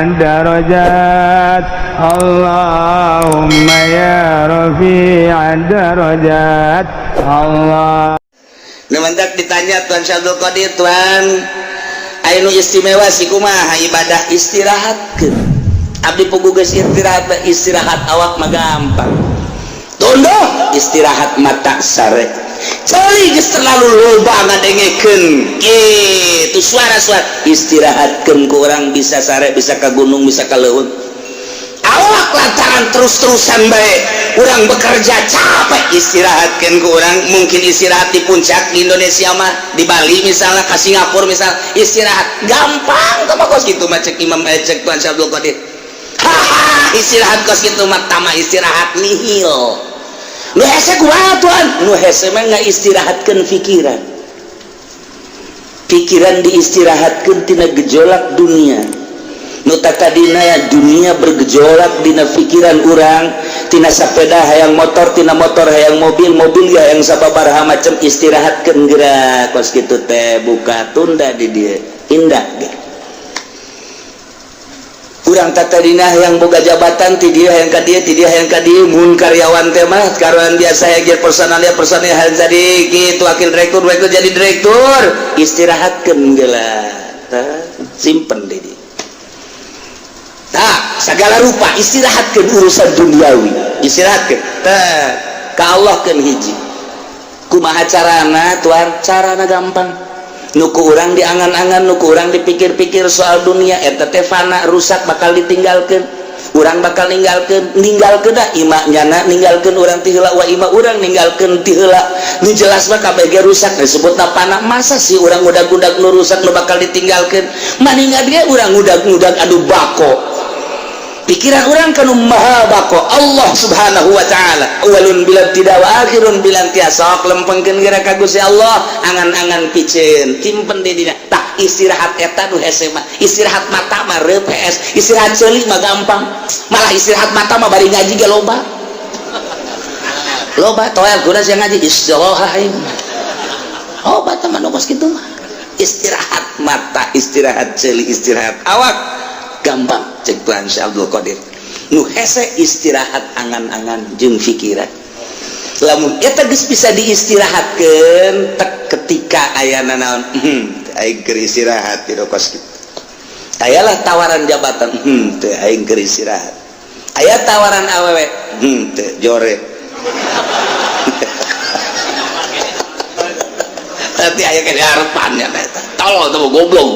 الدرجات اللهم يا رفيع الدرجات الله. Mantak ditanya Tuan Syekh Abdul Qadir, "Tuan, aya nu istimewa sih, kumaha ibadah?" "Istirahatkeun." Abdi puguh geus istirahat. Istirahat awak mah gampang, tunduh. Istirahat mata sare, ceuli geus terlalu loba ngadengekeun kitu suara-suara, istirahatkeun ku urang bisa sare, bisa ka gunung, bisa ka leuweung. Awak lantaran terus-terusan bae urang bekerja capek, istirahatkan ku urang mungkin istirahat di puncak di Indonesia mah, di Bali misalnya, ke Singapura misalnya, istirahat gampang tuh mah. Kos gitu mah cek Imam, cek Tuan Syekh Abdul Qadir, haha, istirahat kos gitu mah tama istirahat nihil. Nu hese kumaha, Tuan? Nu hese mah nggak istirahatkan pikiran. Pikiran diistirahatkan tina gejolak dunia. Nu tadina ya dunia bergejolak dina pikiran urang, tina sepeda hayang motor, tina motor hayang mobil, mobil ya yang sababaraha macam, istirahatkan gerak kos gitu teh, buka tunda di dia indah ge. Urang tadina yang boga jabatan, ti dia hayang ka dieu, ti dia hayang ka dieu. Mun karyawan teh mah, karyawan biasa yang jadi personalnya, personil hayang jadi gitu, wakil direktur, wakil jadi direktur, istirahatkan geula. Tah, simpen di dia. Tak segala rupa istirahatkan urusan duniawi, istirahatkan tah ka Allah kan. Hiji, kumaha carana, Tuan? Carana gampang. Nu ku urang diangan-angan, nu ku urang dipikir-pikir soal dunia eta teh fana, rusak, bakal ditinggalkan. Urang bakal ninggalkan, ninggalkeun da ima nyana ninggalkeun urang ti heula, wa ima urang ninggalkeun ti heula. Nu jelas mah KBG rusak, disebutna fana. Masa sih urang ngudag-ngudag nu rusak, nu bakal ditinggalkeun? Maningan dia urang ngudag-ngudag anu bako. Pikiran urang kanu maha bako, Allah Subhanahu wa Ta'ala, awwalun bila ibtida wa akhirun bila intiha. Sok lempengkeun geura ka Gusti Allah, angan-angan piceun simpen di dina. Tah, istirahat eta nu hese mah. Istirahat mata mah reup PS, istirahat ceuli mah gampang. Malah istirahat mata mah bari ngaji ge loba loba toel guna sia ngaji istirahat aing. Obat teman kos kitu mah. Istirahat mata, istirahat ceuli, istirahat awak gampang cek Tuhan Syekh Abdul Qadir. Nu hese istirahat angan-angan jeung pikiran. Lamun eta geus bisa diistirahatkeun tek, ketika ayana naon, aing keur istirahat di kos kitu. Ayalah tawaran jabatan, teu, aing keur istirahat. Aya tawaran awewe, teu, jore. Nanti aya ke harapannya eta tolol tuh, goblok.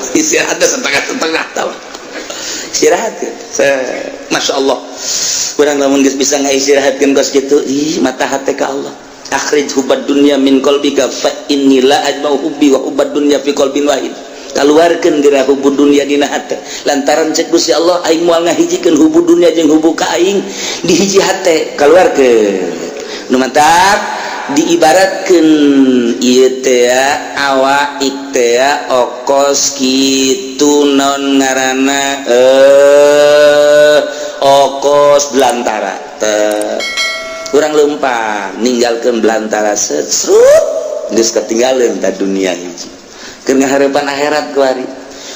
Istirahatnya setengah-setengah, tahu istirahat ya. Masya Allah, kurang lamun geus bisa ngaistirahatkeun kos kitu, ih, mata hati ka Allah. Akhrij hubbad dunya min qalbika fa inni la ajma'u hubbi wa hubbad dunya fi qalbin wahid. Kaluarkeun geura hubbu dunya dina hate, lantaran cek Gusti Allah, aing moal ngahijikeun hubbu dunya jeung hubbu ka aing di hiji hate. Kaluarkeun. Nu mantak diibaratkeun ieu teh awak teh okos kitu, non ngaranna okos belantara teh. Urang lempang ninggalkeun belantara, set serut geus ketinggalan ta dunia hiji, keur ngaharepan akhirat. Kuari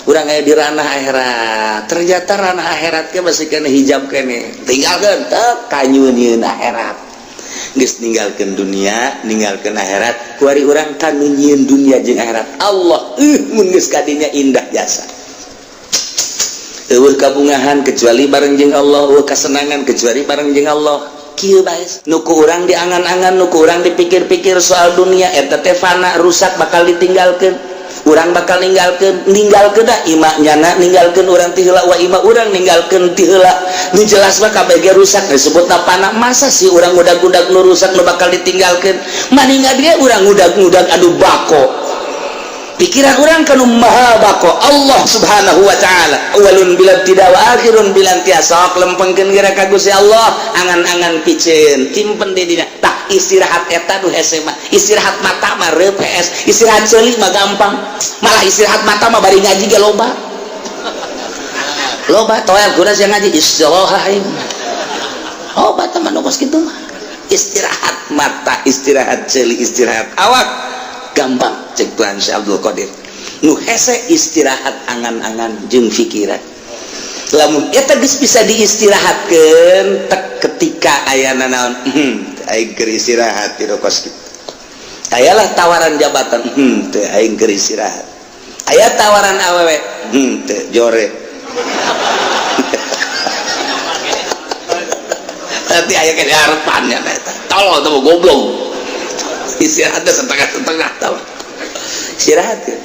urang aya di ranah akhirat, ternyata ranah akhirat ke masih kena hijab kene, tinggalkeun teh kanyunieun akhirat. Geus ninggalkeun dunia, ninggalkeun akhirat, kuari urang kanu nyieun dunia jeung akhirat. Allah, mun geus kadinya indah jasa. Eueuh kabungahan kecuali bareng jeung Allah, eueuh kasenangan kecuali bareng jeung Allah. Kieu bae, nu ku urang diangan-angan, nu ku urang dipikir-pikir soal dunia eta teh fana, rusak, bakal ditinggalkeun. Urang bakal ninggalkeun, ninggalkeun da ima nyana ninggalkeun urang ti heula, wa ima urang ninggalkeun ti heula. Nu jelas mah KBG rusak, disebutna fana. Masa sih urang ngudag-ngudag nu rusak, nu bakal ditinggalkeun? Maningan dia urang ngudag-ngudag anu bako. Pikiran urang kanu maha bako, Allah Subhanahu wa Ta'ala, awwalun bila ibtida wa akhirun bila intiha. Sok lempengkeun geura ka Gusti Allah, angan-angan piceun simpen di dina. Tah, istirahat eta nu hese mah. Istirahat mata mah reup PS, istirahat ceuli mah gampang. Malah istirahat mata mah bari ngaji ge loba loba toel guna sia ngaji istirahat aing. Obat teman kos kitu mah. Istirahat mata, istirahat ceuli, istirahat awak gampang cek Tuhan Syekh Abdul Qadir. Nu hese istirahat angan-angan jeung pikiran. Lamun eta geus bisa diistirahatkeun tek ketika ayana naon, aing keur istirahat di kos kitu. Ayalah tawaran jabatan, teu, aing keur istirahat. Aya tawaran awewe, teu, jore. Nanti aya kene harapannya eta. Tolol tuh goblok. Istirahatnya setengah-setengah tau. Istirahat ya.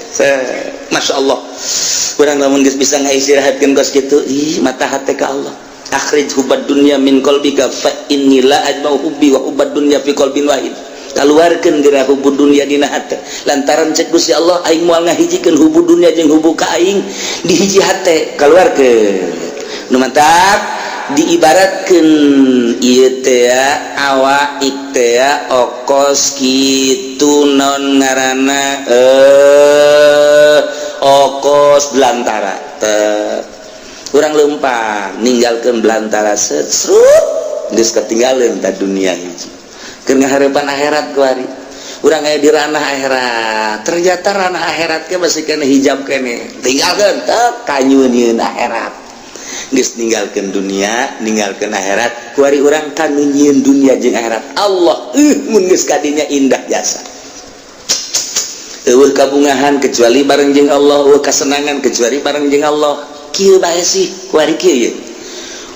Masya Allah. Urang lamun geus bisa ngaistirahatkeun kos kitu, ih mata hate ka Allah. Akhrij hubbad dunya min qalbika fa inni la ajma'u hubbi wa hubbad dunya fi qalbin wahid. Kaluarkeun geura hubbu dunya dina hate. Lantaran cek Gusti Allah aing moal ngahijikeun hubbu dunya jeung hubbu ka aing di hiji hate, kaluarkeun. Nu mantap diibaratkeun ieu teh awak teh okos kitu non ngaranna okos belantara teh. Urang lempang ninggalkeun belantara set srut geus ketinggalan ta dunia hiji. Keur ngaharepan akhirat kuari. Urang aya di ranah akhirat. Ternyata ranah akhirat ke masih kena hijab kene. Tinggalkeun teh kanyunieun akhirat. Geus ninggalkeun dunia, ninggalkeun akhirat, kuari urang kanu nyieun dunia jeung akhirat. Allah mun geus kadinya indah jasa. Eueuh kabungahan kecuali bareng jeung Allah, eueuh kasenangan kecuali bareng jeung Allah. Kieu bae sih kuari kieu ye.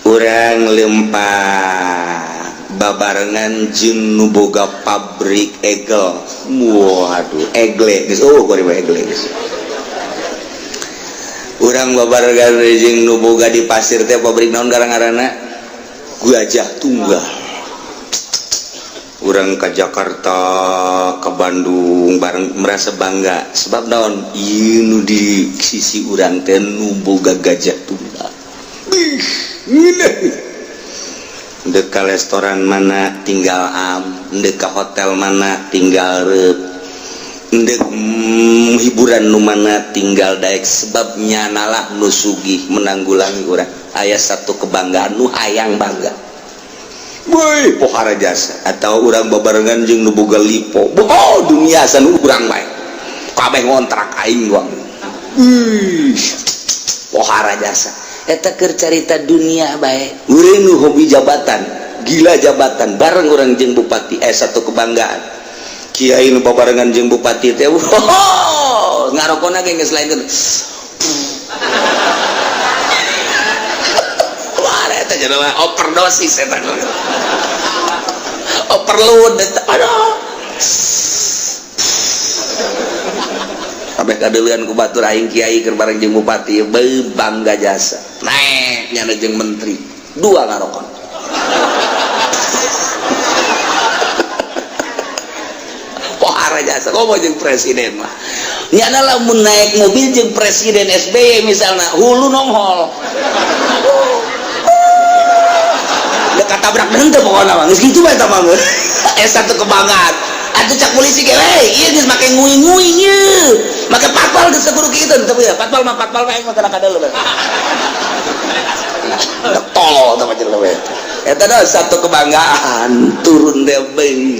Urang lempang babarengan jeung nu boga pabrik egel. Waduh, egle geus oh kuari mah egle geus. Urang babarengan jeung nu boga di pasir teh pabrik naon garang-garana? Gajah Tunggal. Urang ke Jakarta, ke Bandung bareng merasa bangga sebab naon? Ieu nu di sisi urang teh nu boga Gajah Tunggal. Bih, ngeunah. Dek ka restoran mana tinggal am, dek ka hotel mana tinggal reup, dek hiburan nu mana tinggal daek sebabnya nalah nu sugih menanggulangi urang. Aya satu kebanggaan nu hayang bangga. Woi, pohara jasa atau urang babarengan jeung nu boga lipo. Oh, dunia sanu urang bae. Kabeh ngontrak aing gua. Ih, pohara jasa. Eta keur carita dunia bae. Urang nu hobi jabatan, gila jabatan, bareng urang jeung bupati satu kebanggaan. Kiai nu babarengan jeung bupati teh, oh, ngarokona ge geus lain. Wah, eta jelema overdosis eta. Overload eta. Aduh. Kabeh kadeuleun ku batur aing kiai keur bareng jeung bupati, beuh bangga jasa. Naek nyana jeung menteri, dua ngarokon. Pohara jasa komo jeung presiden mah. Nyana lamun naik mobil jeung presiden SBY misalna hulu nonghol. Dekat tabrak henteu pokona mah geus kitu bae eta mah. Satu kebanggaan. Atuh cak polisi ge we, ieu geus make nguing-nguing ieu. Make patpal geus kudu kitu teu ya. Patpal mah patpal mah aing mah teu kadeuleu. Tolol teh mah jelema we. Eta dah satu kebanggaan turun teh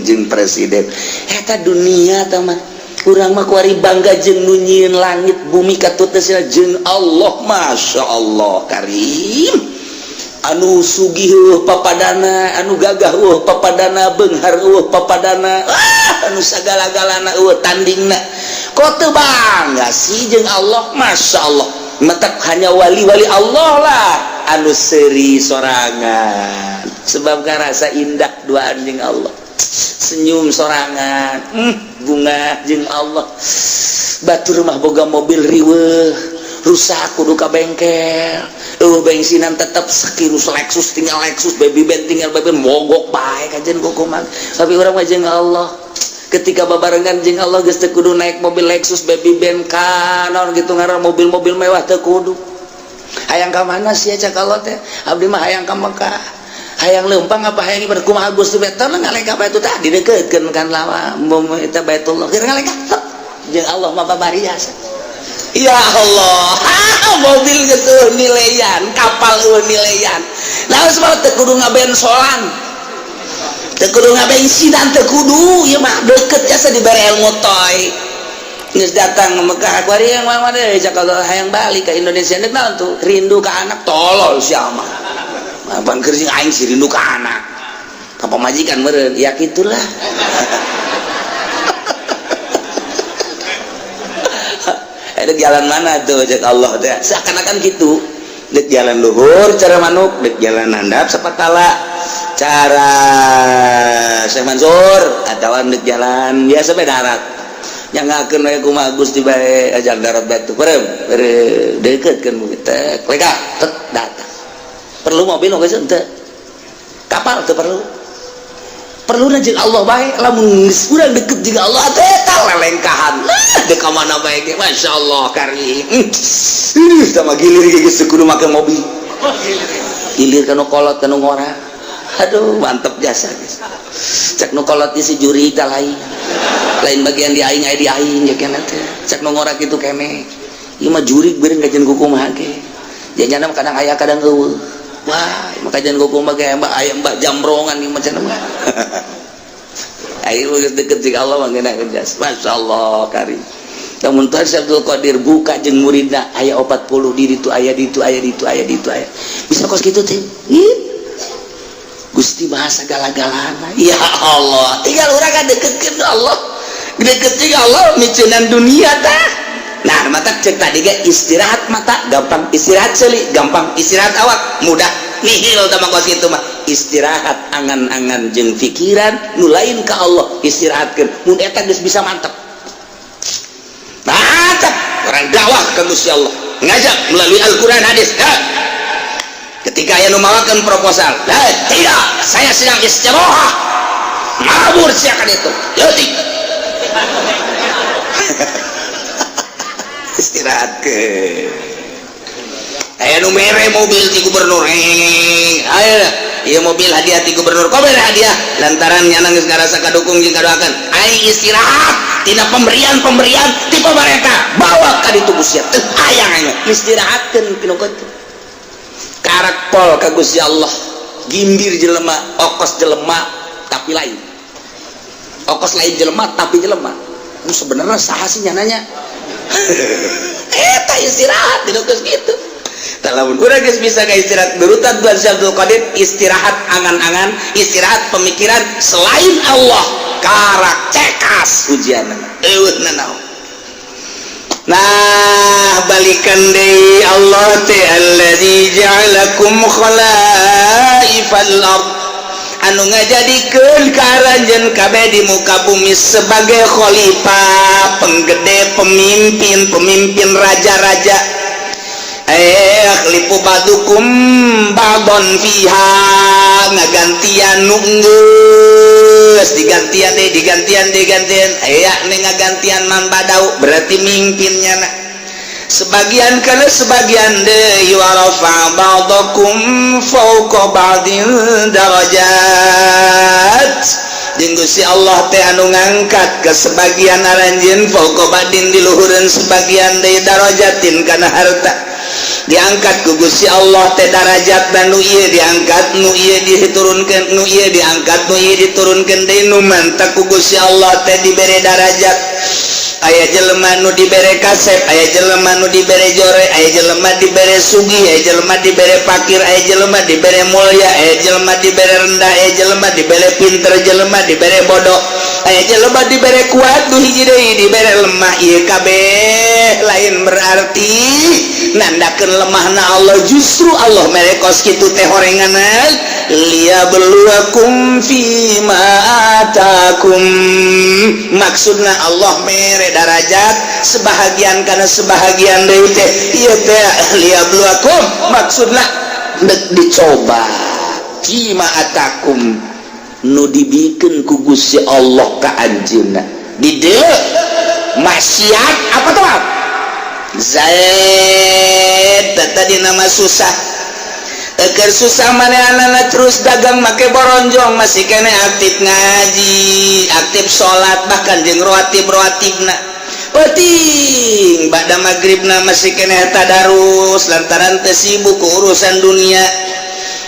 jeung presiden. Eta dunia teh mah. Urang mah kuari bangga jeung nu nyieun langit bumi katut teh jeung Allah, Masya Allah Karim. Anu sugih papadana, anu gagah papadana, beunghar papadana, anu sagala-galana tandingna. Kok teu bangga sih jeung Allah, Masya Allah. Matak hanya wali-wali Allah lah anu seuri sorangan. Sebab ngarasa indah duaan jeung Allah. Senyum sorangan, bunga jeung Allah. Batur mah boga mobil riweuh, rusak kudu ka bengkel. Bensinan tetap sekirus Lexus tinggal Lexus, baby band tinggal baby band, mogok bae kajen gokoman. Tapi urang mah jeung Allah. Ketika babarengan jeung Allah geus teu kudu naik mobil Lexus, baby band ka naon gitu ngaran mobil-mobil mewah teu kudu. Hayang ka mana sih cak Allah teh? Abdi mah hayang ka Mekah. Hayang leumpang apa hayang ibadah kumaha Gusti teh ngalengkah bae tah didekeutkeun kan lawa eta Baitullah. Keur ngalengkah jeung Allah mah babariasa. Ya Allah, mobil geus eueuh nileyan, kapal eueuh nileyan. Nah, sebab teu kudu ngabensolan. Teu kudu ngabensinan, teu kudu, ieu mah deukeut jasa dibere ilmu toy. Geus datang ke Mekah kuari yang mana deh, cak kalau hayang balik ke Indonesia dek naon tuh, rindu ke anak. Tolol siapa abang kerja aing sih rindu ke anak, apa majikan meureun ya gitulah. Ada jalan mana tuh, cek Allah teh seakan-akan gitu, dek jalan luhur cara manuk, dek jalan handap sepatala cara Syekh Mansur, atau dek jalan biasa be darat yang ngakeun we kumaha Gusti bae ajar darat batu perem deket kan teh lega tet datang. Perlu mobil geus henteu, kapal teu perlu, perlu jeung Allah bae. Lamun geus urang deket jeung Allah teh tah lelengkahan lah dek ka mana bae ge, masyaallah karim. Ih, tah gilir ge geus kudu make mobil, gilir kana kolot kana ngora. Aduh, mantep jasa guys. Cek nu kolot si juri tah lain lain bagian di aing, aya di aing ya kena teh. Cek nu ngora kitu kene ieu mah jurig beureun kajian kumaha ge jajana mah, kadang aya kadang eueuh. Wah, ieu mah kajian kumaha ge, mbak aya mbak jambrongan ieu mah cenah mah. Ayo geus deket jeung Allah mah ngeunah jas, masyaallah karim. Namun Tuhan Syekh Abdul Qadir buka jeung muridna aya 40 di ditu, aya di ditu, aya di ditu, aya di ditu, aya bisa kos kitu teh. Gusti bahasa gala-galana ya Allah, tinggal urang kan deketkeun Allah, deket jeung Allah micenan dunia tah. Nah, mata cek tadi ge istirahat mata gampang, istirahat ceuli gampang, istirahat awak mudah, nihil tah mah kos kitu mah. Istirahat angan-angan jeung pikiran nu lain ka Allah istirahatkeun, mun eta geus bisa mantep mantep orang dakwah ka Gusti Allah, ngajak melalui Al-Qur'an hadis. Ha. Ketika aya nu mawakeun proposal, tidak, saya sedang istirahat, mabur siakan itu leutik istirahat ke. Aya nu mere mobil ti gubernur, ayo ieu mobil hadiah ti gubernur, kok mere hadiah lantaran nyana geus ngarasa kadukung jeung kadoakeun. Aing istirahat tina pemberian-pemberian ti pemerintah, bawa ka ditu Gusti teu hayang aing istirahatkeun pinu kitu. Karakpol ka Gusti Allah, gimbir jelema, okos jelema tapi lain okos, lain jelema tapi jelema nu sebenarnya saha sih nyananya eta istirahat di geus kitu. Lamun urang geus bisa ka istirahat berutan Tuhan Syekh Abdul Qadir, istirahat angan-angan, istirahat pemikiran selain Allah, karak cekas ujian eueuh nanaon. Nah, balikan deui Allah teh allazi ja'alakum khalaifal ard, anu ngajadikeun ka aranjeun kabeh di muka bumi sebagai khalifah, penggede, pemimpin, pemimpin raja-raja. Yakhlifu ba'dukum ba'don fiha, ngagantian nu geus digantian deh, digantian, digantian, aya nih ngagantian man badau, berarti mimpinnya na sebagian kana sebagian deui. Wa rafa ba'dakum fawqa ba'din darajat, jeung Gusti Allah teh anu ngangkat ke sebagian aranjeun, fawqa ba'din di luhureun sebagian deui, darajatin kana harta. Diangkat ku Gusti Allah teh darajat dan nu ieu diangkat, nu ieu diturunkeun, nu ieu diangkat, nu ieu diturunkeun deui. Nu mantak ku Gusti Allah teh dibere darajat, aya jelema nu dibere kasep, aya jelema nu dibere jore, aya jelema dibere sugih, aya jelema dibere pakir, aya jelema dibere mulia, aya jelema dibere rendah, aya jelema dibere pinter, jelema dibere bodoh, aya jelema dibere kuat, nu hiji deui dibere lemah. Ieu kabeh lain berarti nandakeun lemahna Allah, justru Allah mere kos kitu teh horenganan liyabluwakum fima atakum. Maksudna Allah mere darajat sebahagian karena sebahagian deui teh ieu teh liyabluwakum, maksudna dek dicoba, fima atakum nu dibikeun ku Gusti Allah ka anjeunna. Di dieu maksiat apa tuh Zaid tadi nama susah. Eker susah manehna terus dagang make boronjong, masih kene aktif ngaji, aktif salat, bahkan jeung rawatib rawatibna penting ba'da maghribna masih kene tadarus lantaran teu sibuk ku urusan dunia.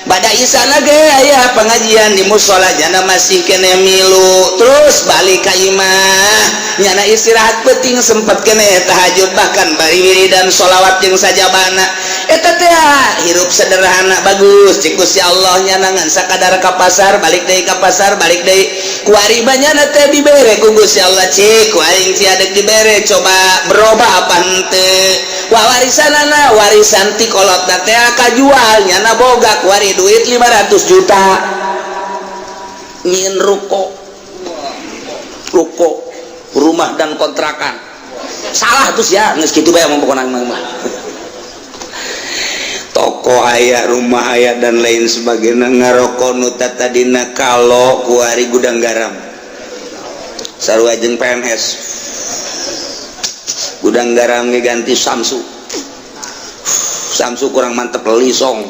Bada isana ge aya pengajian di musola, nyana masih kene milu. Terus balik ka imah, nyana istirahat penting, sempet kene tahajud, bahkan bari wiridan sholawat jeung sajabana. Eta teh hirup sederhana bagus cik Gusti Allah. Nyana ngan sakadar ka pasar, balik deui, ka pasar, balik deui. Kuari nyana teh dibere ku Gusti Allah, cik ku aing sia dek dibere, coba berubah apa henteu. Wah, warisanana, warisan ti kolotna teh kajual, nyana boga kuari duit 500 juta, nyieun ruko, ruko rumah dan kontrakan. Salah terus ya, geus kitu bae mah pokona mah. Toko aya, rumah aya, dan lain sebagainya. Ngaroko nu tadina kalau kuari Gudang Garam, sarua jeung PNS. Gudang Garam ge ganti Samsu, Samsu kurang mantep, Lisong.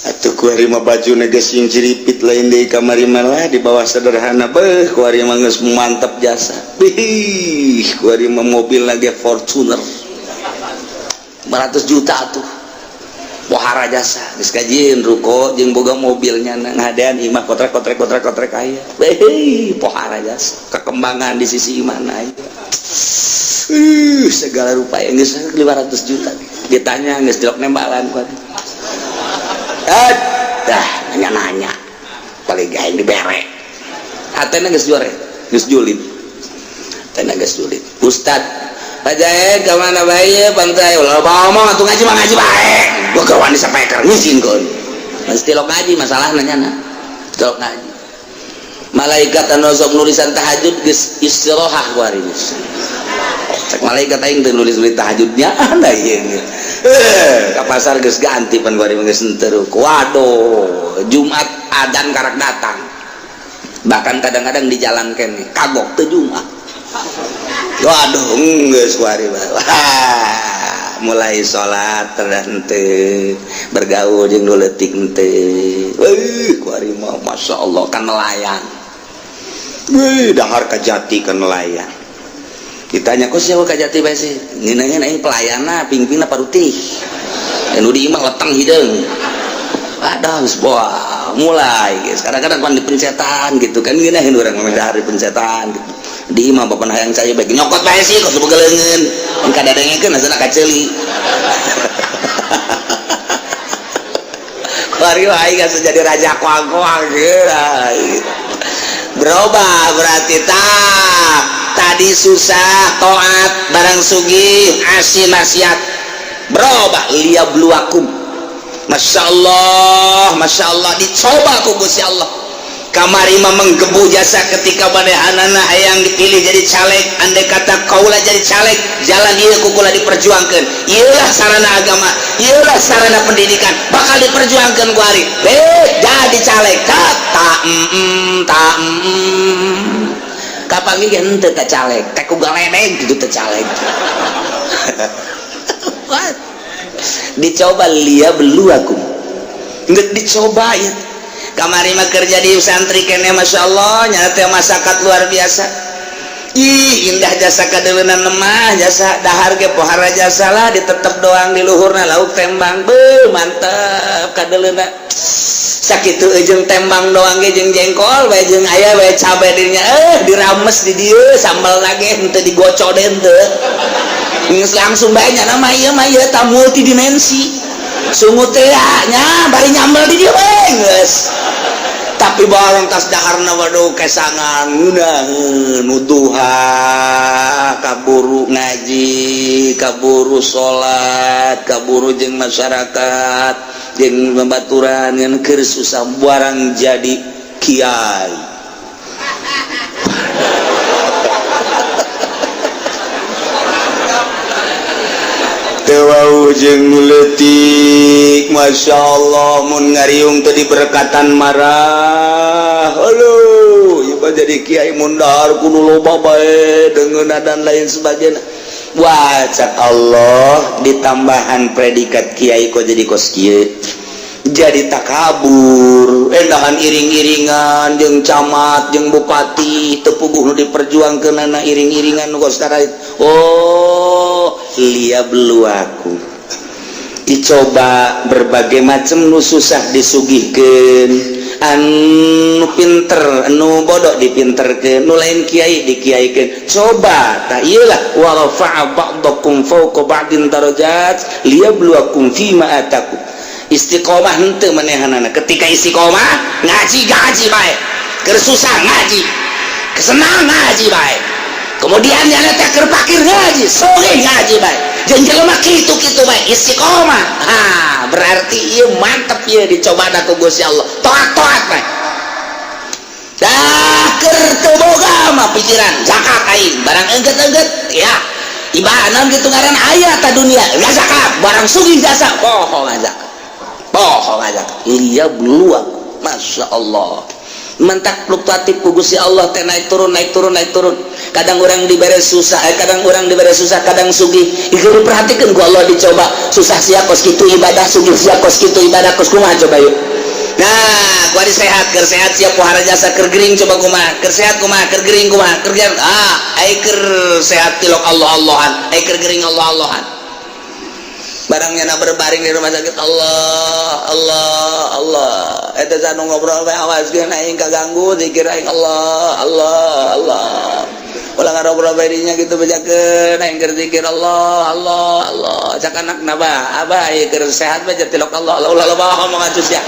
Atuh kuari mah baju geus sing ciripit, lain deui kamari malah di bawah sederhana. Beuh, kuari mah geus mantep jasa. Bih, kuari mah mobil lagi Fortuner 500 juta tuh, pohara jasa. Geus kajieun ruko jeung boga mobilnya, ngadean imah kotrek kotrek kotrek kotrek aya. Beuh, pohara jasa kekembangan di sisi mana aya. Segala rupa yang geus 500 juta ditanya geus dilok nembalan kuari. Dah nanya-nanya paling gaeng dibere hatena geus juare, geus julid, hatena geus julid. Ustad Pajae ka mana bae pantai ulah ngomong atuh, ngaji mah ngaji bae. Gua keur wani sapeker ngizinkeun mesti lo ngaji, masalahna nyana tilok ngaji. Malaikat anu sok nulisan tahajud geus istirahat kuari geus. Cek malaikat, aing teu nulis-nulis tahajudnya anda ieu. Eh, ka pasar geus ganti pan kuari geus henteu. Waduh, Jumat adan karak datang. Bahkan kadang-kadang di jalan kene kagok teu Jumat. Waduh, geus kuari. Wah, mulai salat terhenteu, bergaul jeung nu leutik henteu. Weuh, kuari mah masyaallah kan nelayan. Wih, dahar Kajati kan nelayan. Ditanya, kok siapa Kajati bae sih? Ngeunahna aing pelayanna, pingpingna parutih. Anu di imah leteng hideung. Aduh, geus wah, mulai guys. Kadang-kadang pan dipencetan gitu kan, ngeunaheun urang mah dahar dipencetan gitu. Di imah bapak hayang cai bae nyokot bae sih kos begeleungeun. Mun kadadengekeun asana kaceuli. Kuari aing geus jadi raja koang-koang gitu. Berubah berarti tak tadi susah toat, barang sugih asin maksiat. Berubah liyabluwakum. Masya Allah, Masya Allah, dicoba ku Gusti Allah. Kamari mah menggebu jasa ketika manehanana hayang dipilih jadi caleg. Andai kata kaula jadi caleg, jalan ieu ku kula diperjuangkeun, ieulah sarana agama, ieulah sarana pendidikan, bakal diperjuangkeun ku ari. Jadi caleg tak tak tak kapanggih ge henteu ka caleg teh ku galedeg gitu teh caleg. What? Dicoba liyabluwakum, nggak dicoba ya. Kamari mah kerja di santri kene, Masya Allah, nyata teh masakat luar biasa. Ih, indah jasa kadeuleunan lemah jasa, dahar ge pohara jasa lah, ditetep doang di luhurna lauk tembang. Beuh, mantep kadeuleuna sakitu jeung tembang doang ge, jeung jengkol bae, jeung aya bae cabe dirinya, dirames di dieu sambal lagi henteu digocok deh, henteu geus langsung bae. Nya mah ieu mah ieu ta multidimensi sungut teh nya, bari nyambel di dieu bae geus. Tapi barang tas daharna, waduh, kesangan ngeunaheun nuduha, kaburu ngaji, kaburu salat, kaburu jeung masyarakat jeung babaturan, ngan keur susah barang jadi kiai. Jeung leutik, Masya Allah, mun ngariung tadi berkatan marah. Halo, ieu jadi kiai mundar kudu loba bae deungeunna dan lain sebagainya. Wah, cak Allah, ditambahan predikat kiai kok jadi kos kieu, jadi takabur, endahan iring-iringan jeung camat jeung bupati, teu puguh nu diperjuangkeunana iring-iringan nu kos. Oh, Allah liyabluwakum. Dicoba berbagai macam, nu susah disugihkeun, anu pinter, anu bodoh dipinterkeun, nu lain kiai dikiaikeun. Coba tah iyalah, wa rafa'a ba'dakum fawqa ba'din darajat liyabluwakum fima atakum. Istiqomah henteu manehanana? Ketika istiqomah ngaji, ngaji bae. Keur susah ngaji, kesenang ngaji bae. Kemudian yang teh keur pakir ngaji, sugih ngaji bae, jeung jelema kitu-kitu bae istiqomah. Ha, berarti ieu mantep, ieu dicoba ku Gusti Allah, toat-toat bae. Dah keur teu boga mah pikiran zakat aing, barang engget-engget ya ibadah gitu, ngaran aya ta dunia ya zakat, barang sugih jasa poho zakat, poho zakat. Liyabluwakum. Masya Allah, mentak fluktuatif ku Gusti Allah teh, naik turun, naik turun, naik turun. Kadang orang diberi susah, kadang orang diberi susah, kadang sugih. Ieu diperhatikan ku Allah, dicoba susah sia kos kitu ibadah, sugih sia kos kitu ibadah, kos kumaha coba yuk. Nah, kuari sehat, keur sehat sia pohara jasa, keur gering coba kumaha, keur sehat kumaha, keur gering kumaha, keur gering. Ah, ai keur sehat tilok Allah Allahan, ai keur gering Allah Allahan. Barangnya na berbaring di rumah sakit, Allah Allah Allah. Eta anu ngobrol bae, awaskeun aing kaganggu zikir aing, Allah Allah Allah. Ulah ngobrol bae dinya gitu, bejakeun aing keur zikir Allah Allah Allah. Cak anakna, "Bah, abah ieu keur sehat bae tilok Allah Allah." Ulah loba ngomong atuh sia,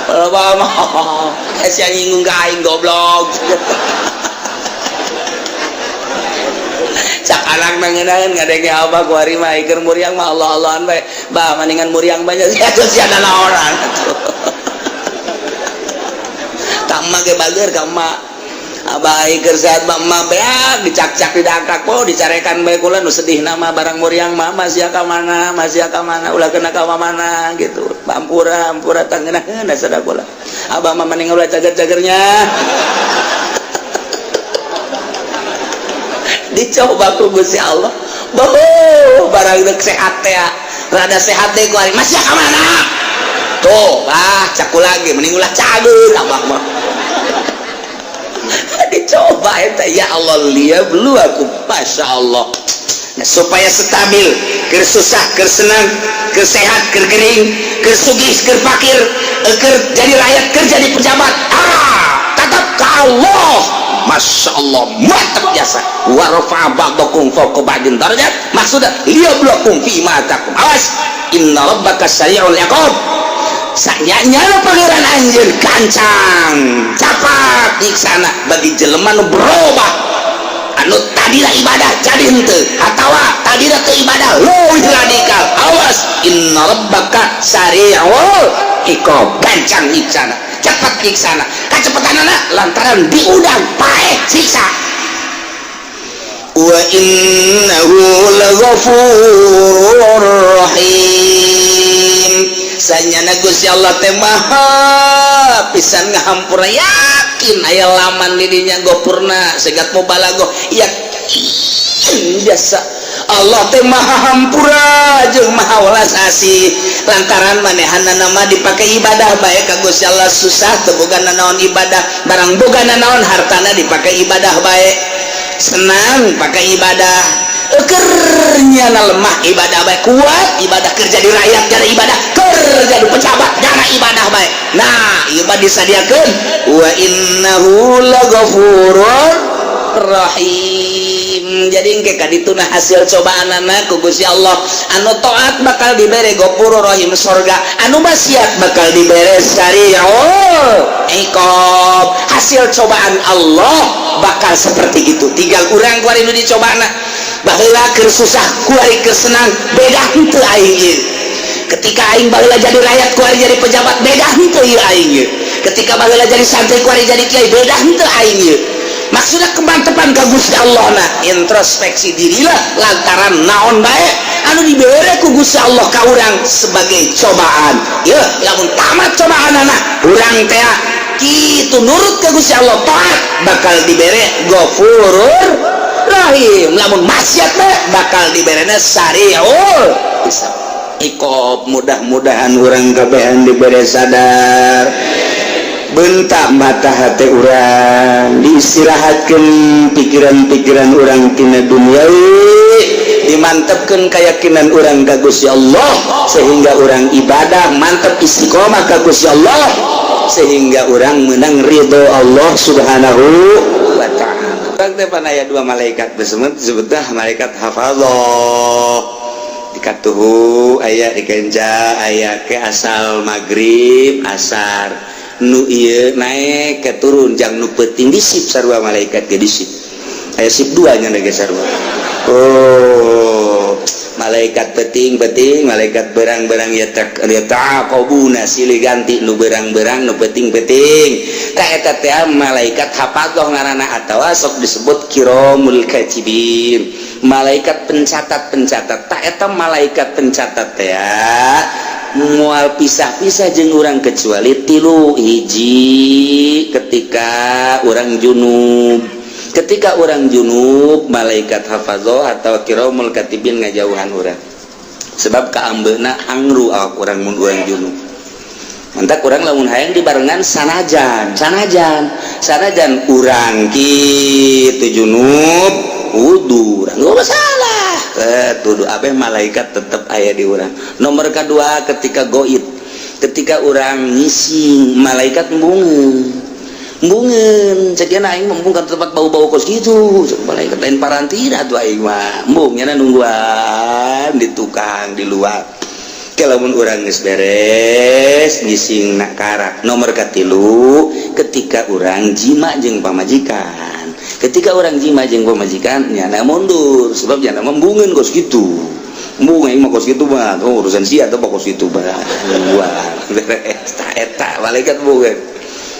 ulah loba ngomong, sia nyinggung ka aing, goblok. Cak anak nangenaeun ngadenge abah kuari mah keur muriang mah Allah Allahan bae. Bah, maningan muriang banyak sia atuh, sia naonan atuh. Ka emak ge bager ka emak. Abah keur sehat mah emak beak dicak-cak, didangkak po, dicarekan bae. Kula nu sedih nama barang muriang mah, masih ka mana, masih ka mana, ulah kena ka mana gitu. Ampura, ampura, tangeunaheun sada kula. Abah mah mending ulah cager-cagernya. Dicoba ku Gusti Allah. Boh, barang dek sehat teh, rada sehat deh kuari masih ka mana tuh. Ah, caku lagi mending ulah cager abah mah. Dicoba eta ya Allah liyabluwakum. Masya Allah. Nah, supaya stabil, keur susah, keur senang, keur sehat, keur gering, keur sugih, keur fakir, keur jadi rakyat, keur jadi pejabat, ah, tetap ke Allah. Masya Allah, mantap jasa. Wa rafa'a ba'dakum fawqa ba'din darajat, maksudnya liyabluwakum fi ma atakum. Awas, inna rabbaka sari'ul iqab. Sanyanya pangeran anjeun gancang capat nyiksana bagi jelema nu berubah, anu tadina ibadah jadi henteu, atawa tadina teu ibadah leuwih radikal. Awas, inna rabbaka sari'ul iqab, gancang nyiksana, cepat nyiksana. Kacepetanana lantaran diundang paeh siksa. Wa innahu laghafurur rahim. Sanyana Gusti Allah teh maha pisan ngahampura. Yakin aya laman di dinya gopurna segat mubalaghah, yakin jasa Allah teh maha hampura jeung maha welas asih. Lantaran manehana nama dipakai ibadah bae ka Gusti Allah. Susah teu boga nanaon, ibadah. Barang boga nanaon, hartana dipakai ibadah bae. Senang pakai ibadah, kernya lemah ibadah bae, kuat ibadah, kerja di rakyat jara ibadah, kerja di pejabat jara ibadah bae. Nah, ieu mah disadiakeun wa innahu laghafurur rahim. Jadi engke kadituna hasil cobaan anak ku Gusti Allah, anu taat bakal dibere ghafurur rahim, sorga, anu maksiat bakal dibere sari'ul iqab. Hasil cobaan Allah bakal seperti itu. Tinggal urang kuari nu dicobana. Baheula keur susah, kuari keur senang, beda henteu aing ieu? Ketika aing baheula jadi rakyat, kuari jadi pejabat, beda henteu ieu aing ieu? Ketika baheula jadi santri, kuari jadi kiai, beda henteu aing ieu? Maksudnya kemantepan ka Gusti Allah. Nah, introspeksi dirilah lantaran naon bae anu dibere ku Gusti Allah ka urang sebagai cobaan ya. Lamun tamat cobaan anak urang teh kitu, nurut ke Gusti Allah, taat, bakal dibere Ghafurur Rahim. Lamun maksiat mah bakal diberena sariul iqab. Mudah-mudahan urang kabehan dibere sadar, bentak mata hati urang, diistirahatkan pikiran-pikiran urang tina duniawi. Dimantepkeun keyakinan urang ka Gusti Allah sehingga urang ibadah mantep, istiqomah ka Gusti Allah, sehingga urang menang ridho Allah Subhanahu wa Ta'ala. Urang teh pan aya dua malaikat, disebut disebutlah malaikat hafadzah. Dikatuhu aya, dikenca aya, ke asal maghrib asar nu ieu naik ke turun jang nu peuting disip. Sarua malaikat ge disip, aya sip dua nya ge sarua. Oh, malaikat peting-peting, malaikat berang-berang ya, yata'aqabuna, silih ganti nu berang-berang, nu peting-peting. Tah, eta teh malaikat hafadzah ngaranna atawa sok disebut kiramul katibin, malaikat pencatat-pencatat. Tah, eta malaikat pencatat teh moal pisah-pisah jeung urang kecuali tilu hiji: ketika urang junub. Ketika urang junub, malaikat hafadzah atau kiramul katibin ngajauhan urang, sebab kaambeuna hangru awak urang mun urang junub. Mantak urang lamun hayang dibarengan, sanajan sanajan sanajan urang kitu junub, wudu urang nggak masalah, tuduh abeh malaikat tetep aya di urang. Nomor kedua, ketika goib, ketika urang ngising, malaikat embungeun embungeun. Ceuk aing embung ka tempat bau-bau kos gitu. Cek malaikat, lain parantina tuh aing mah embung, nyana nungguan di tukang di luar. Lamun urang geus beres ngising nak karak. Nomor katilu, ketika urang jima jeung pamajikan. Ketika urang jima jeung pamajikan, nyana mundur, sebab nyana embungeun kos gitu. Embung aing mah kos gitu mah. Oh, urusan sia atau kos gitu mah nungguan beres. Tah, eta malaikat embungeun.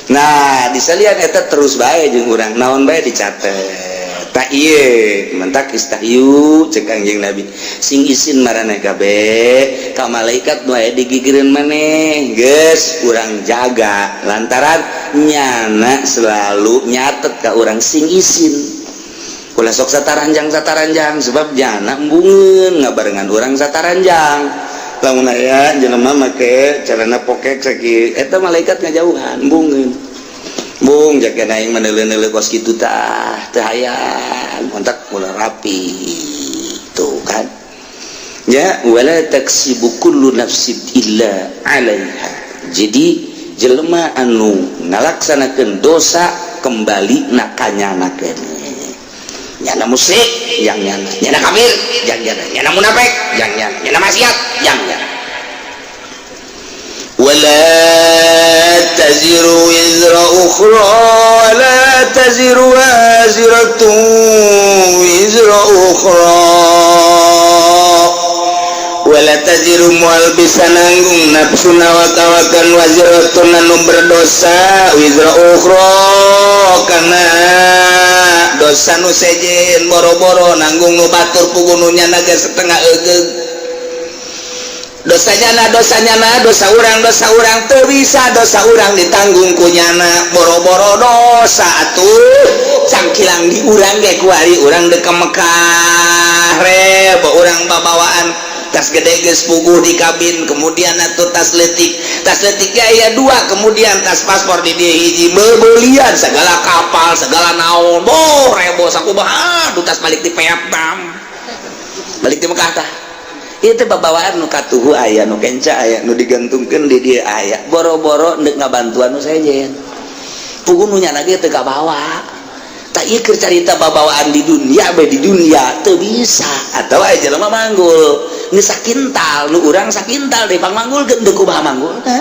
Nah, disalian eta terus bae jeung urang, naon bae dicatet. Tak ieu mentak istahyu, cek Kangjeng Nabi, sing isin maraneh kabeh ka malaikat nu aya digigireun maneh. Geus urang jaga lantaran nyana selalu nyatet ka urang. Sing isin, ulah sok sataranjang sataranjang, sebab nyana embungeun ngabarengan urang sataranjang. Lamun aya jelema make celana pokek sakieu, eta malaikat ngajauhan, embungeun. Bung jaga aing meneuleuh-neuleuh kos kitu tah teu hayang, kontak ulah rapi tuh kan ya. Wala taksibu kullu nafsin illa 'alaiha. Jadi jelema anu ngalaksanakeun dosa, kembali na kanyana keneh. Nyana musyrik yang nyana, nyana kafir yang nyana, nyana munafik yang nyana, nyana maksiat yang nyana. ولا تزر وزر أخرى ولا تزر وازرة وزر أخرى. ولا تزر moal bisa nanggung nafsun awak-awakan, waziratun anu berdosa, wizra ukhra kana dosa nu sejen. Boro-boro nanggung nu batur, puguh nu nyana ge setengah egeug dosanya na, dosanya na, dosa urang, dosa urang teu bisa dosa urang ditanggung ku nyana. Boro-boro dosa atuh cangkilang di urang ge. Kuari urang dek ke Mekah, rebo urang babawaan tas gede geus puguh di kabin, kemudian atuh tas letik, tas letik aya dua, kemudian tas paspor di dieu hiji, bebelian segala kapal segala naon. Boh, rebo sakumaha. Aduh, tas balik di Vietnam, balik di Mekah. Tah, itu babawaan nu katuhu aya, nu kenca aya, nu digantungkeun di dieu aya. Boro-boro ndek ngabantuan nu sejen, puguh nu nyana ge teu kabawa. Tak ieu keur carita babawaan di dunia bae. Di dunia teu bisa atau aya jelema manggul nu sakintal, nu urang sakintal deh pang manggulkeun, deuk kumaha manggulna?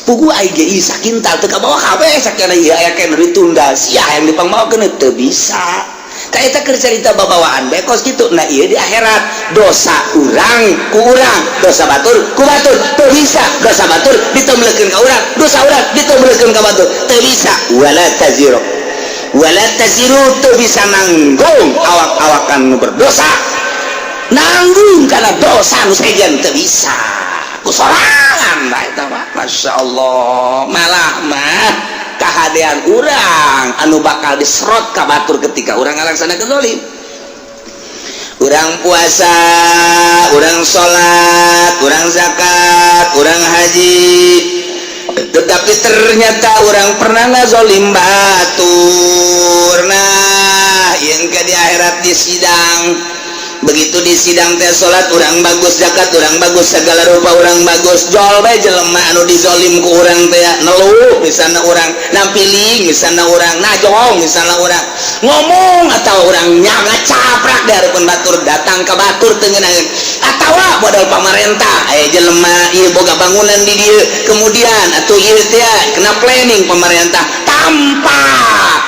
Puguh aing ge ieu sakintal teu kabawa kabeh. Sakieu ieu aya keneh ditunda, sia yang dipangmawakeun teu bisa. Eta keur carita babawaan bae kos kitu. Nah, ieu di akhirat dosa urang ku urang, dosa batur ku batur. Teu bisa dosa batur ditemlekeun ka urang, dosa urang ditemlekeun ka batur, teu bisa. Wala taziru, wala taziru, teu bisa nanggung awak-awakan nu berdosa, nanggung karena dosa nu sejen teu bisa ku sorangan. Bae eta mah, Masya Allah, malah mah kahadean urang anu bakal diserot ka batur ketika urang ngalaksanakeun zalim. Urang puasa, urang salat, urang zakat, urang haji, tetapi ternyata urang pernah ngazolim batur. Nah, yang ke di akhirat di sidang. Begitu di sidang teh, salat urang bagus, zakat urang bagus, segala rupa urang bagus. Jol bae jelema anu dizolim ku urang teh neluh misalnya, urang nampiling misalnya, urang najong misalnya, urang ngomong atau urang nyaga caprak di hareupeun batur, datang ke batur teu ngeunaheun. Atawa modal pamarentah, aya jelema ieu boga bangunan di dieu, kemudian atuh ieu teh kena planning pemerintah tanpa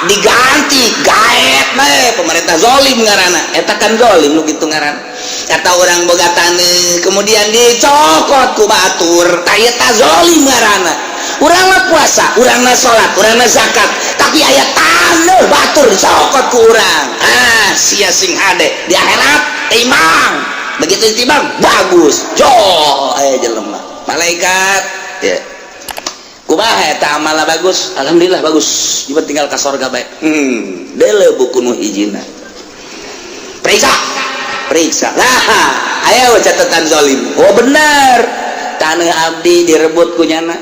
diganti, gaet bae pemerintah, zolim ngaranna eta kan, zolim nu kitu ngaranna. Kata orang boga taneuh, kemudian dicokot ku batur, tah eta zolim ngaranna. Urang mah puasa, urang mah salat, urang mah zakat, tapi aya taneuh batur dicokot ku urang. Ah, sia sing hade di akhirat. Timbang, begitu timbang bagus, jol aya jelema malaikat ya, kumaha eta amalna? Bagus, alhamdulillah bagus, ieu tinggal ka sorga bae. Deuleu buku nu hijina, periksa, periksa. Nah, aya catatan zolim. Oh, bener, tanah abdi direbut ku nyana.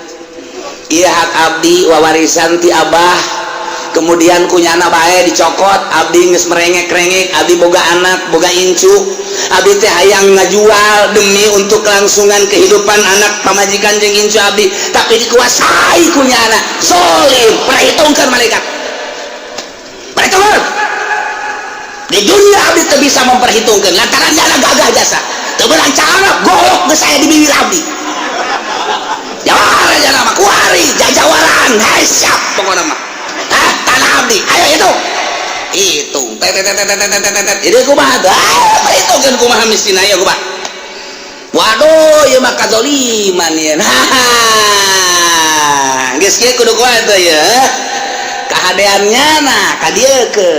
Iya, hak abdi, wawarisan ti abah, kemudian ku nyana bae dicokot. Abdi geus merengek-rengek, abdi boga anak, boga incu, abdi teh hayang ngajual demi untuk kelangsungan kehidupan anak, pamajikan jeung incu abdi, tapi dikuasai ku nyana. Zolim. Perhitungkan malaikat, perhitungkan. Di dunia abdi teu bisa memperhitungkan lantaran nyana gagah jasa, teu beunang cara golok geus aya di bibir abdi. Jawara jana mah kuari jajawaran. Hai, siap pokokna mah. Ah, tanah abdi ayo hitung, hitung, tet tet tet tet tet tet tet. Ini kumaha tuh? Ah, perhitungkeun kumaha mistina ya, kumaha? Waduh, ieu mah kazoliman ya. Nah, geus kieu kudu kumaha tuh ya kahadeannya? Nah, ka dieu ke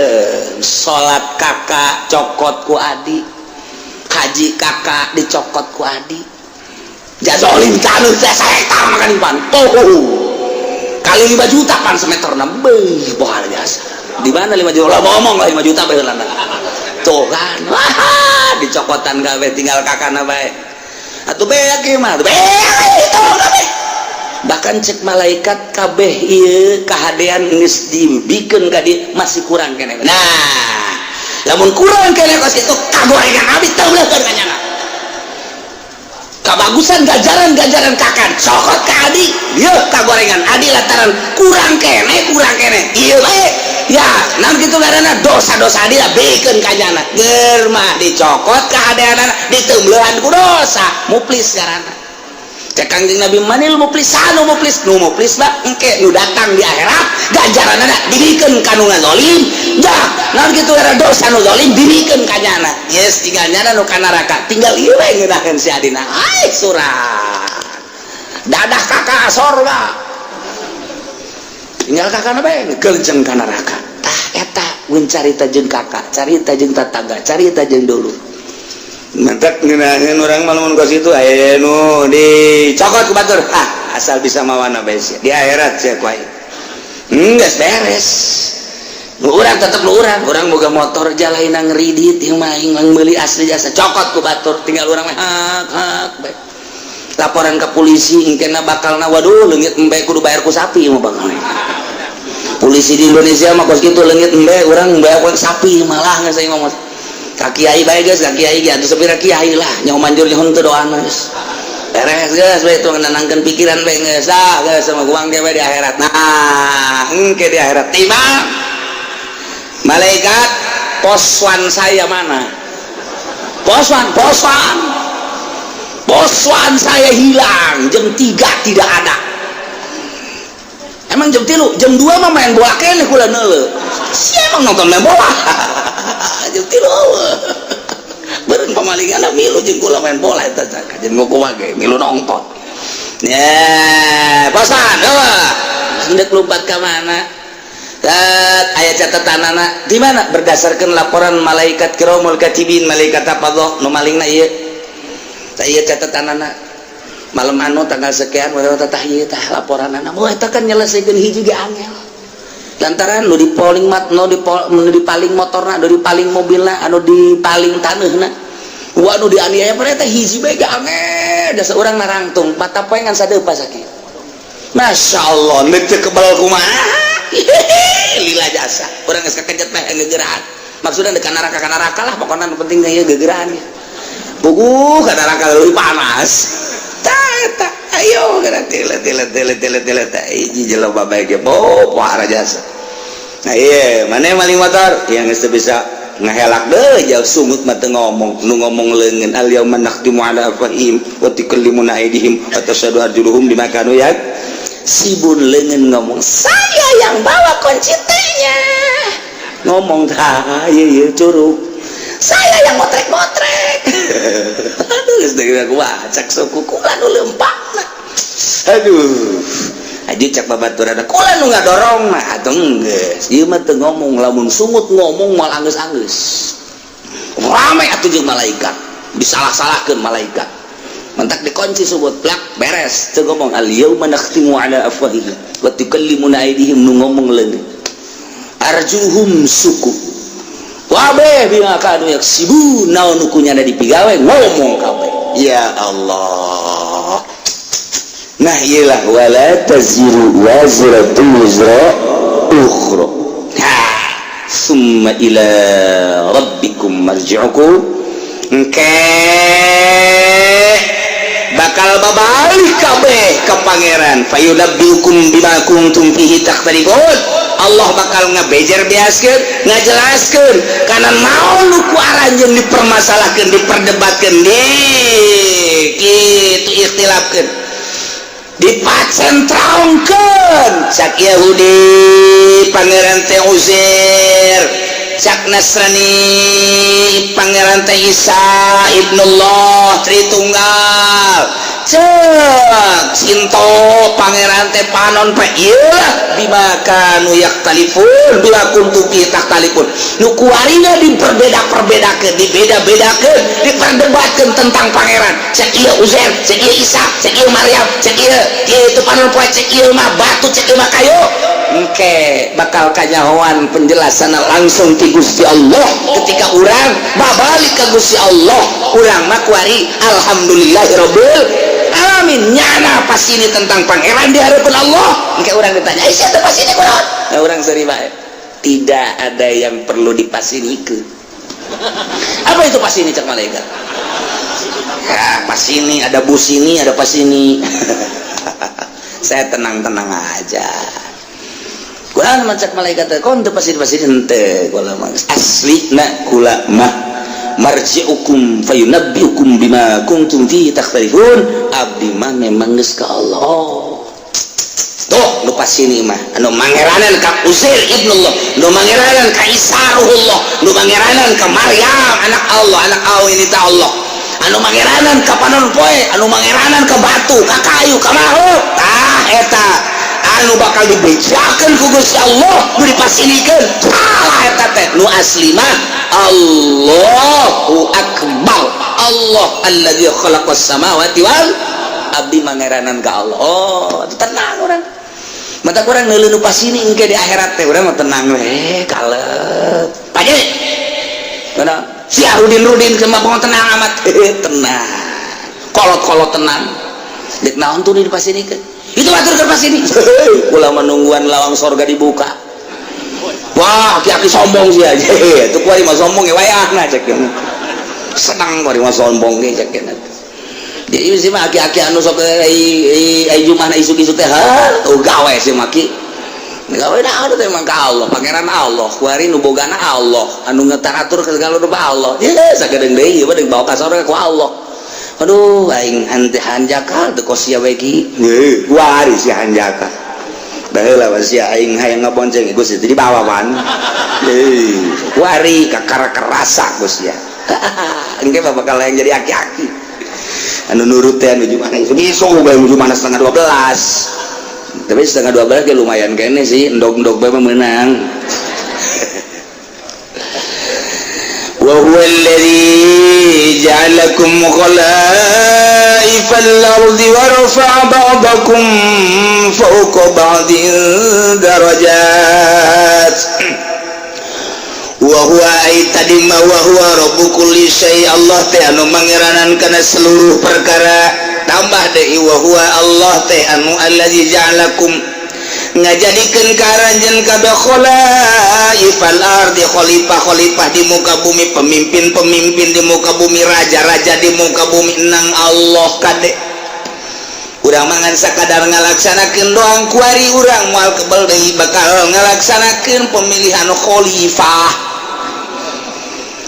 salat kakak cokot ku adi, haji kakak dicokot ku adi, jazolim. Taneuh teh sahektar makan pan, oh, kali 5 juta pan semeter. Beuh, luar biasa. Di mana 5 juta lah, ngomong lah 5 juta bae lah. Tuh kan, wah, dicokotan kabeh, tinggal kakana bae. Atuh beak ieu mah, beak itu kabeh. Bahkan cek malaikat, kabeh ieu kahadean geus dibikeun ka dieu, masih kurang keneh. Nah, lamun kurang keneh kos kitu, kagorengan abdi teu beuleuhkeun ka nyana. Kabagusan ganjaran-ganjaran kakak cokot ke adi dia, kagorengan adi lantaran kurang kene, kurang kene iya baik ya. Nah, gitu karena dosa-dosa adi lah bikeun ka nyana. Ger mah dicokot kahadeanana, diteumbeuhan ku dosa. Muflis ngaranna. Cek Kangjeng Nabi, manil muflis? Sanu muflis? Nu muflis mah engke nu datang di akhirat, ganjaranana dibikeun ka nu ngazolim. Dah, naon kitu era dosa nu zalim dibikeun ka nyana. Yes, tinggal nyana nu ka neraka, tinggal ieu we ngeunaheun si adina. Ai surat dadah kakak sorga, tinggal kakak bae ngeukeun ka neraka. Tah, eta mun carita jeung kakak, carita jeung tetangga, carita jeung dulu. Mantap, ngeunaheun urang mah lamun kos itu aya nu dicokot ku batur. Ah, asal bisa mawana bae sia. Di akhirat sia ku aing. Geus beres. Nu urang tetep nu urang, urang boga motor jalaina ngeridit ieu mah, aing meuli asli jasa, cokot ku batur, tinggal urang mah hak hak bae. Laporan ke polisi engkena bakalna, waduh, leungit embe kudu bayar ku sapi mah bakal. Polisi di Indonesia mah kos kitu, leungit embe urang bayar ku sapi malah. Geus aing mah ka kiai bae geus, ka kiai ge atuh sapira kiai lah nyaho manjur nyaho teu doana. Geus beres, geus bae itu nenangkeun pikiran bae. Geus ah, geus sama uang dia bae di akhirat. Nah, engke di akhirat timbang malaikat, poswan saya mana? Poswan, poswan, poswan saya hilang jam 3, tidak ada. Emang jam 3, jam 2 mah main bola kene kula neuleu. Siapa emang nonton main bola jam 3? Beureun pamalingan milu jeung kula main bola eta, jeung kumaha ge milu nonton ya. Poswan eueuh, hendak lompat ka mana? Aya catatan anak di mana? Berdasarkan laporan malaikat kiramul katibin, malaikat apa nu malingna ieu. Tah, ieu catatan anak malam anu tanggal sekian, tah ieu tah laporan anak. Wah, eta kan nyelesaikeun hiji ge angel, lantaran nu dipaling mat, nu dipaling motorna, nu dipaling mobilna, anu dipaling taneuhna, wah, nu dianiaya pada eta hiji bae ge angel. Dasar urang narangtung mata poe ngan sadeupa sakieu. Masya Allah, teu kebal kumaha, lila jasa urang geus kakejet mah ngegerahan. Maksudnya dekat neraka, ka neraka lah pokoknya. Nu penting ya gegeran ya puguh ka neraka leuwih panas. Tah eta, ayo kana tile tile tile tile tile tah hiji jelema bae ge oh pohara jasa. Nah iya, mana maling motor yang geus teu bisa ngahelak deh jauh, sungut mah teu ngomong, nu ngomong leungeun. Al yauma nakhtimu ala afwahihim wa tukallimuna aydihim wa tashhadu arjuluhum bima kanu yaksibun. Leungeun ngomong, "Saya yang bawa kunci T-nya." Ngomong tah ieu ieu curug, "Saya yang motrek-motrek." Aduh, geus deui gua cak suku kula nu leumpangna. Aduh, aja cak babaturan kula nu ngadorong mah atuh geus ieu mah teu ngomong. Lamun sungut ngomong moal anggeus-anggeus rame atuh jeung malaikat, disalah-salahkeun malaikat. Mentak dikunci sungut plak beres, teu ngomong. Al yauma nakhtimu ala afwahihim wa tukallimuna aydihim, nu ngomong leungeun, arjuluhum, suku wabe bima kanu yaksibun. Naon nu kunyana dipigawe ngomong kabeh. Ya Allah. Nah, iyalah, wala taziru waziratu wizra ukhra. Ha, summa ila rabbikum marji'ukum, engke bakal babalik kabeh ke Pangeran. Fayunabbiukum bima kuntum fihi takhtalifun. Allah bakal ngabejer beaskeun, ngajelaskeun kana naon nu ku aranjeun dipermasalahkeun, diperdebatkeun, di kitu ikhtilafkeun, dipacentrongkeun. Cak Yahudi Pangeran teh Uzair, cak Nasrani Pangeran teh Isa Ibnullah Tritunggal, cek Sinto Pangeran teh panon pe. Ieu bima kanu yaktalifun, bima kuntum fi takhtalifun, nu kuarina diperbeda-perbedakeun, dibeda-bedakeun, diperdebatkeun tentang Pangeran. Cek ieu Uzair, cek ieu Isa, cek ieu Maryam, cek ieu ieu itu panon poe, cek ieu mah batu, cek ieu mah kayu. Engke bakal kanyahoan penjelasan langsung ti Gusti Allah ketika urang babalik ke Gusti Allah. Urang mah kuari alhamdulillahirabbil alamin, nyana pas ini tentang Pangeran di hadapan Allah. Engke urang ditanya, "Eh, siapa pas ini kunaon?" Nah, urang seri bae, tidak ada yang perlu dipasinikeun. "Apa itu pas ini?" cak malaikat. Ya pas ini ada bus, ini ada pas ini. Saya tenang-tenang aja. Kurang macak malaikat kon teu pasti pasti henteu. Kula mah asli na kula mah marji'ukum fayunabbiukum bima kuntum fihi takhtalifun. Abdi mah memang geus ka Allah. Tuh nu pasini mah anu mangeranan ka Uzair ibnullah, nu mangeranan ka Isa ruhullah, nu mangeranan ka Maryam anak Allah, anak Allah ini ta Allah, anu mangeranan ka panon poe, anu mangeranan ka batu, ka kayu, ka makhluk. Tah eta anu bakal dibejakeun ku Gusti Allah, nu dipasinikeun salah eta teh. Nu asli mah Allahu akbar, Allah alladzi khalaqas samawati wal abdi mangeranan ka Allah. Oh, tenang urang mata kurang neuleuh nu pasini. Engke di akhirat teh urang mah tenang we, kalep paje. Mana si Rudin Rudin kemah tenang amat, tenang kolot-kolot tenang. Dek naon tuh di pasinikeun itu batur ke pasini? Kula menungguan lawang sorga dibuka. Wah, aki-aki sombong sih aja itu. Kuari mah sombong ya wayahna, cek senang kuari mah sombong ge, cek. Jadi sih mah aki-aki anu sok ai ai jumahna isuk-isuk teh, ha, oh, gawe sih maki gawe dah teh emang ka Allah, Pangeran Allah kuari, nu bogana Allah, anu ngetaratur ke segala rupa Allah. Ya sagedeung deui ieu mah bawa ka sorga ku Allah. Aduh, aing hante hanjakal teu kos sia we ki. Heuh, kuari si hanjakal baheula mah sia aing hayang ngabonceng ieu Gusti dibawa pan. Heuh, kuari kakara kerasa Gusti ya. Engke mah bakal yang jadi aki-aki anu nurut teh anu mana isuk bae mana 11.30. Tapi 11.30 ge lumayan kene sih, endog-endog bae mah meunang. Wa huwa alladhi ja'alakum khalaifal ardi wa rafa'a ba'dakum fawqa ba'din darajat. Wa huwa ay tadi ma wa huwa rabbu kulli syai, Allah teh anu mangeranan kana seluruh perkara. Tambah deui, wa huwa, Allah teh anu alladzi ja'alakum Ngajadikeun ka aranjeun kabeh khalaifal ardi, khalifah-khalifah di muka bumi, pemimpin-pemimpin di muka bumi, raja-raja di muka bumi. Nang Allah kade, urang mah ngan sakadar ngalaksanakeun doang. Kuari urang moal kebel deui bakal ngalaksanakeun pemilihan khalifah.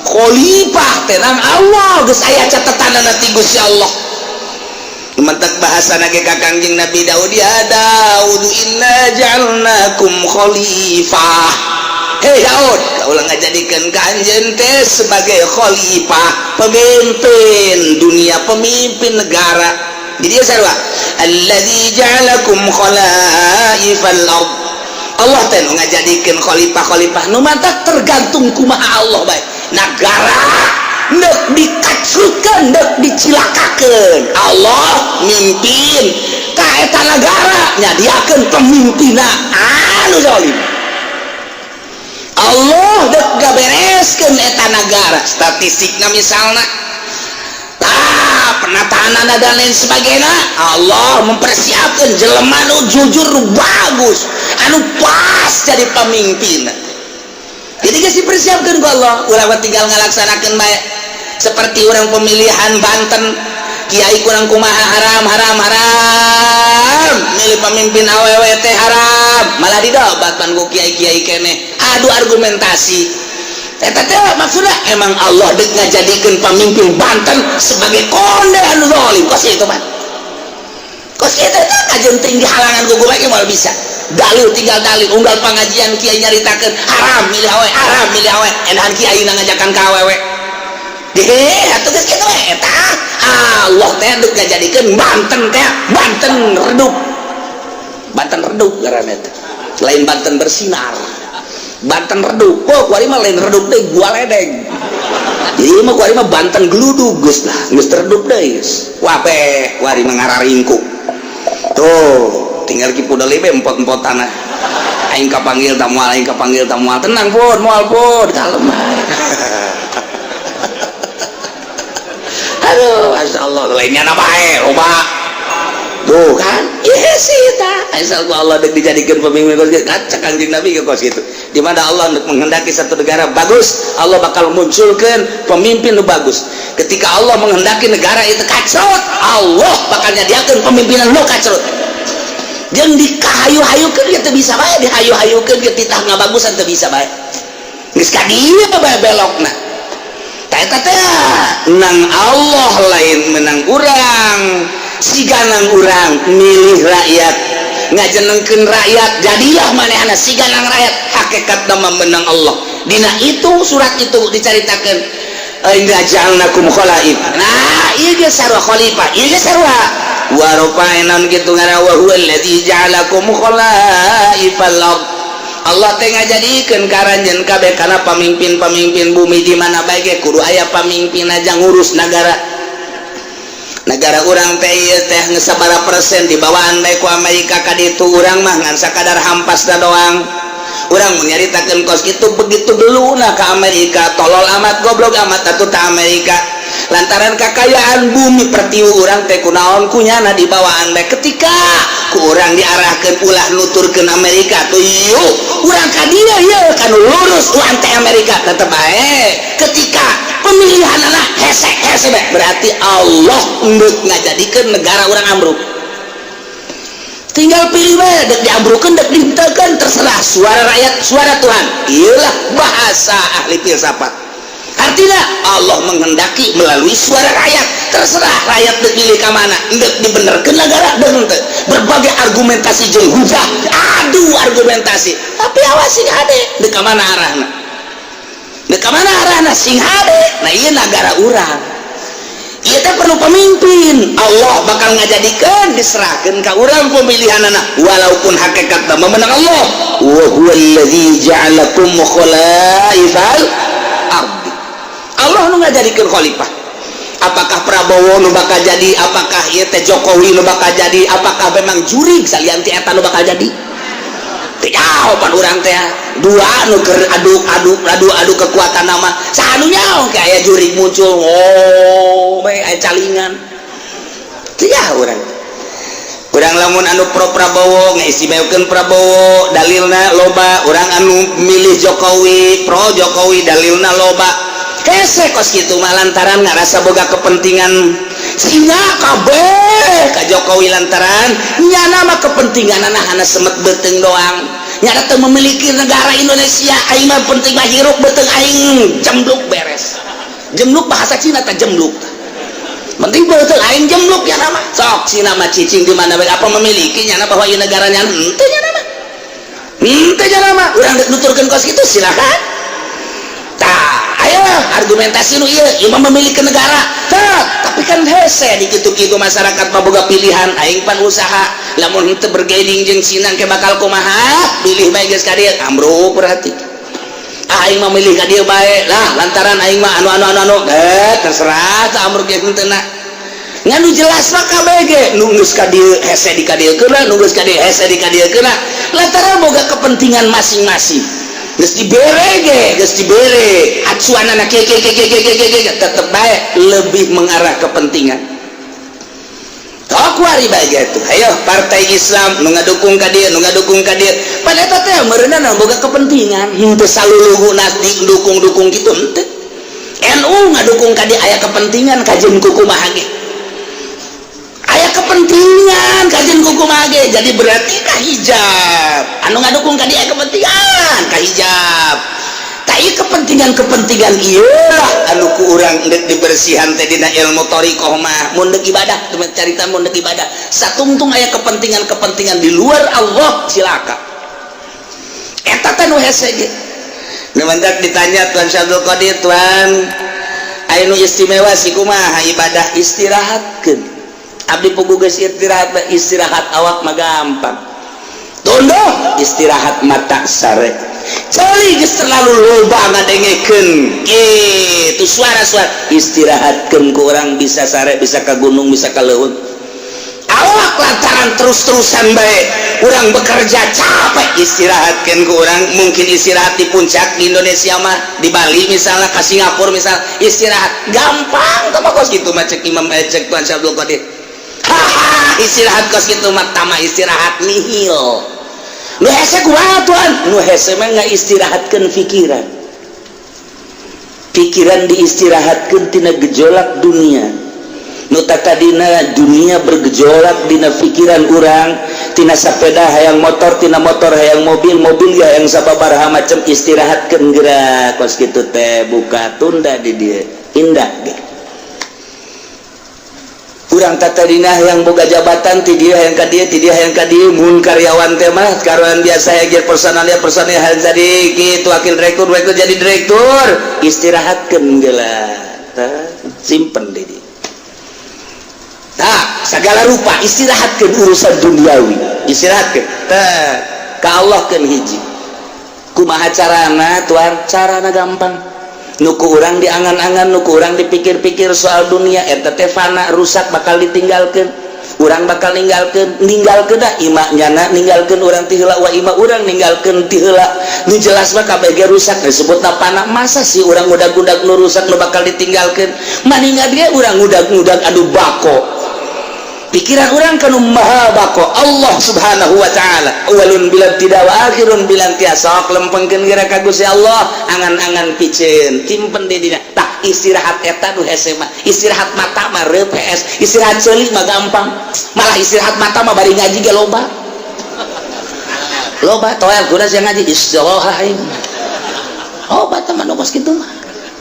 Khalifah teh nang Allah, geus aya catatanana ti Gusti Allah. Mentak bahasa nage ka Kangjeng Nabi Daud, ya Daud, inna ja'alnakum khalifah. Hei Daud, kaulah ngajadikeun ka anjeun teh sebagai khalifah, pemimpin dunia, pemimpin negara. Di dia sarua, alladzi ja'alakum khalaifal ard. Allah teh nu ngajadikeun khalifah-khalifah nu mantak tergantung kumaha Allah bae. Nagara ndek dikacrutkeun, ndek dicilakakeun, Allah mimpin ka eta nagara, nyadiakeun pemimpinna anu zalim. Allah dek gabereskeun eta nagara, statistikna misalna tah, penataan dan lain sebagainya, Allah mempersiapkan jelema nu jujur, nu bagus, anu pas jadi pemimpin. Jadi geus dipersiapkan ku Allah, urang mah tinggal ngalaksanakeun bae. Seperti orang pemilihan Banten, kiai kurang kumaha, haram, haram, haram, milih pemimpin awewe teh haram, malah didobatkan ku kiai-kiai keneh, adu argumentasi. Eta teh maksudnya emang Allah dek ngajadikeun pemimpin Banten sebagai konde anu zalim. Kos itu mah, kos itu teh kajen tinggi halangan ku gue moal bisa. Dalil tinggal dalil, unggal pengajian kiai nyaritakeun haram milih awewe, haram milih awewe, enahan kiai ngajakan ka awewe deh atuh. Geus kitu we eta Allah teh dek ngajadikeun Banten teh Banten redup. Banten redup ngaranna teh, lain Banten bersinar, Banten redup. Oh, kuari mah lain redup deh, gua ledeng. Jadi mah kuari mah Banten geludug, geus lah, geus redup deui, geus wape kuari mah ngararingku tuh. Tinggal ki pudali be empot-empot tanah, aing kapanggil ta moal, aing kapanggil ta moal. Tenang pun, moal pun, kalem bae. Aduh, Masya Allah, lainnya na bae loba tuh kan. Iya sih ta, asal ku Allah dek dijadikan pemimpin kos gitu. Kaca Kanjeng Nabi ke kos gitu. Di mana Allah untuk menghendaki satu negara bagus, Allah bakal munculkan pemimpin nu bagus. Ketika Allah menghendaki negara itu kacrut, Allah bakal nyadiakan pemimpinan nu kacrut. Jeung dikahayu-hayukeun ge teu bisa bae, dihayu-hayukeun ge titah ngabagusan teu bisa bae. Geus ka dieu bae belokna. Tah eta teh nang Allah, lain menang urang. Siga nang urang milih rakyat, ngajenengkeun rakyat, jadilah manehna siga nang rakyat, hakikat nama menang Allah. Dina itu surat itu dicaritakeun, inna ja'alnakum khalaif. Nah, ieu ge sarua khalifah, ieu ge sarua wa rafa'na kitu ngaran, wa huwa alladzi ja'alakum khalaifal ard. Allah teh ngajadikeun ka aranjeun kabeh kana pamimpin-pamimpin bumi. Di mana bae ge kudu aya pamimpin aja ngurus negara. Negara urang teh ieu teh geus sabaraha persen dibawaan bae ku Amerika ka ditu. Urang mah ngan sakadar hampas da doang. Urang mun nyaritakeun kos kitu, begitu geluna ka Amerika, tolol amat, goblok amat atuh ta Amerika, lantaran kakayaan bumi pertiwi urang teh kunaon kunyana dibawaan bae. Ketika ku urang diarahkeun ulah nuturkeun Amerika tuh, yuk urang ka dieu ieu kan lurus urang teh Amerika tetep bae. Ketika pemilihan anak hese hese bae, berarti Allah endek ngajadikeun negara urang ambruk. Tinggal pilih bae, dek diambrukeun, dek dihenteukeun, terserah. Suara rakyat suara Tuhan, iyalah bahasa ahli filsafat. Artinya Allah menghendaki melalui suara rakyat, terserah rakyat dek milih ka mana, dek dibenerkeun negara dek henteu. Berbagai argumentasi jeung hujah, adu argumentasi, tapi awas, sing hade dek ka mana arahna, dek ka mana arahna, sing hade. Nah, ieu negara urang ieu teh perlu pemimpin. Allah bakal ngajadikeun, diserahkeun ka urang pemilihan anak, walaupun hakikat memenang Allah. Wa huwallazi ja'alakum khalaifal ardi. Allah nu ngajadikeun khalifah. Apakah Prabowo nu bakal jadi, apakah ieu teh Jokowi nu bakal jadi, apakah memang jurig salian ti eta nu bakal jadi, teu jawaban urang teh. Dua nu keur adu adu adu adu kekuatan nama, saha nu nyaho kayak jurig muncul, oh bae aya calingan, teu nyaho urang. Urang lamun anu pro Prabowo, ngaistimewakeun Prabowo, dalilna loba. Urang anu milih Jokowi, pro Jokowi, dalilna loba. Hese kos kitu mah lantaran ngarasa boga kepentingan, sehingga kabeh ka Jokowi lantaran nyana mah kepentingan anak semet beuteung doang. Nyana teu memiliki negara Indonesia. Aing mah penting mah hirup beuteung aing jembluk, beres. Jembluk bahasa Cina tak jembluk, penting beuteung aing jembluk. Ya nama sok Cina mah cicing di mana bae, apa memiliki nyana bahwa ieu negaranya? Henteu nyana mah, henteu nyana mah. Urang nuturkeun kos kitu silakan. Tah, ayo argumentasi nu ieu, ieu mah memiliki negara. Tah, tapi kan hese di kitu-kitu masyarakat mah boga pilihan. Aing pan usaha, lamun henteu bergaining jeung Cina ke bakal kumaha? Pilih bae geus ka dieu, ambruk berarti. Ah, aing mah milih ka dieu bae lah lantaran aing mah anu anu anu anu, eh terserah tah, ambruk ge henteu na. Ngan nu jelas mah KBG nu geus ka dieu hese di ka dieu keuna, nu geus ka dieu hese di ka dieu keuna lantaran boga kepentingan masing-masing. Geus dibere ge, geus dibere acuanana kieu kieu kieu kieu kieu kieu, tetep bae lebih mengarah kepentingan. Kuari bae tuh, ayo partai Islam nu ngadukung ka dieu, nu ngadukung ka dieu, pada eta teh meureunna boga kepentingan, henteu saluluhuna dukung-dukung kitu, henteu. NU ngadukung ka dieu aya kepentingan, kajeun kumaha ge aya kepentingan, kajeun kumaha ge. Jadi berarti ka hijab anu ngadukung ka dieu aya kepentingan ka hijab. Tak, ieu kepentingan-kepentingan ieu lah anu ku urang deuk dibersihan teh dina ilmu thariqah mah. Mun deuk ibadah, carita mun deuk ibadah satungtung aya kepentingan-kepentingan di luar Allah, cilaka. Eta teh nu hese ge. Nu mantak ditanya Tuan Syabdul Qadir, "Tuan, aya nu istimewa sih kumaha ibadah?" Istirahatkeun. Abdi puguh geus istirahat. Istirahat awak mah gampang, tunduh. Istirahat mata sare, ceuli geus terlalu loba ngadengekeun kitu suara-suara, istirahatkeun ku urang bisa sare, bisa ka gunung, bisa ka leuweung. Awak lantaran terus-terusan bae urang bekerja capek, istirahatkan ku urang mungkin istirahat di puncak di Indonesia mah, di Bali misalnya, ke Singapura misalnya, istirahat gampang. Tama kos gitu mah cek Imam, cek Tuan Syabdul Qadir, haha, istirahat kos gitu mah tama istirahat nihil. Nu hese kumaha, Tuan? Nu hese mah nggak istirahatkan pikiran, pikiran diistirahatkan tina gejolak dunia. Nu tadina dunia bergejolak dina pikiran urang, tina sepeda hayang motor, tina motor hayang mobil, mobil ya yang sababaraha macam, istirahatkan gerak kos kitu teh, buka tunda di dia indah ge. Urang tadina yang boga jabatan ti dia hayang ka dieu, ti dia hayang ka dieu. Mun karyawan teh mah karyawan biasa yang jadi personalnya, personil hayang jadi gitu, wakil direktur, wakil jadi direktur, istirahatkeun geula, simpen di dia. Nah, segala rupa istirahatkan urusan duniawi, istirahatkan. Tah, ka Allah kan hiji. Kumaha carana, Tuan? Carana gampang. Nu ku urang diangan-angan, nu ku urang dipikir-pikir soal dunia, eta teh fana, rusak, bakal ditinggalkeun. Urang bakal ninggalkeun, ninggalkeun da ima nyana ninggalkeun urang ti heula, wa ima urang ninggalkeun ti heula. Nu jelas mah kabeh rusak disebutna fana. Masa sih urang ngudag-ngudag nu rusak, nu bakal ditinggalkeun? Maninga dia urang ngudag-ngudag anu bako. Pikiran urang kan maha bako, Allah Subhanahu wa ta'ala, awalun bila tidak wa akhirun bila tiasa. Sok lempengkeun geura ka Gusti Allah, angan-angan piceun simpen di dina. Tah, istirahat eta nu hese mah. Istirahat mata mah reup hees, istirahat ceuli mah gampang. Malah istirahat mata mah bari ngaji ge loba loba toel kuda sia ngaji istirahat aing. Obat teman kos kitu mah.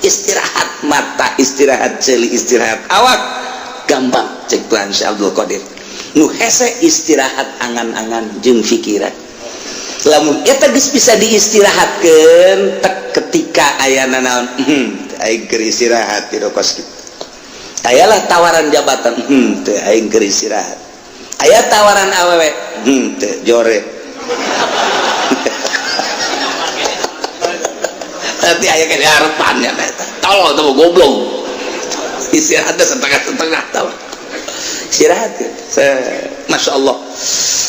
Istirahat mata, istirahat ceuli, istirahat awak gampang cek Tuhan Syekh Abdul Qadir. Nu hese istirahat angan-angan jeung pikiran. Lamun eta geus bisa diistirahatkeun tek ketika ayana naon, aing keur istirahat di kos kitu. Ayalah tawaran jabatan, teu, aing keur istirahat. Aya tawaran awewe, teu, jore. Nanti aya ke harapannya eta tolol tuh, goblok. Istirahatnya setengah-setengah tau istirahat ya. Masya Allah,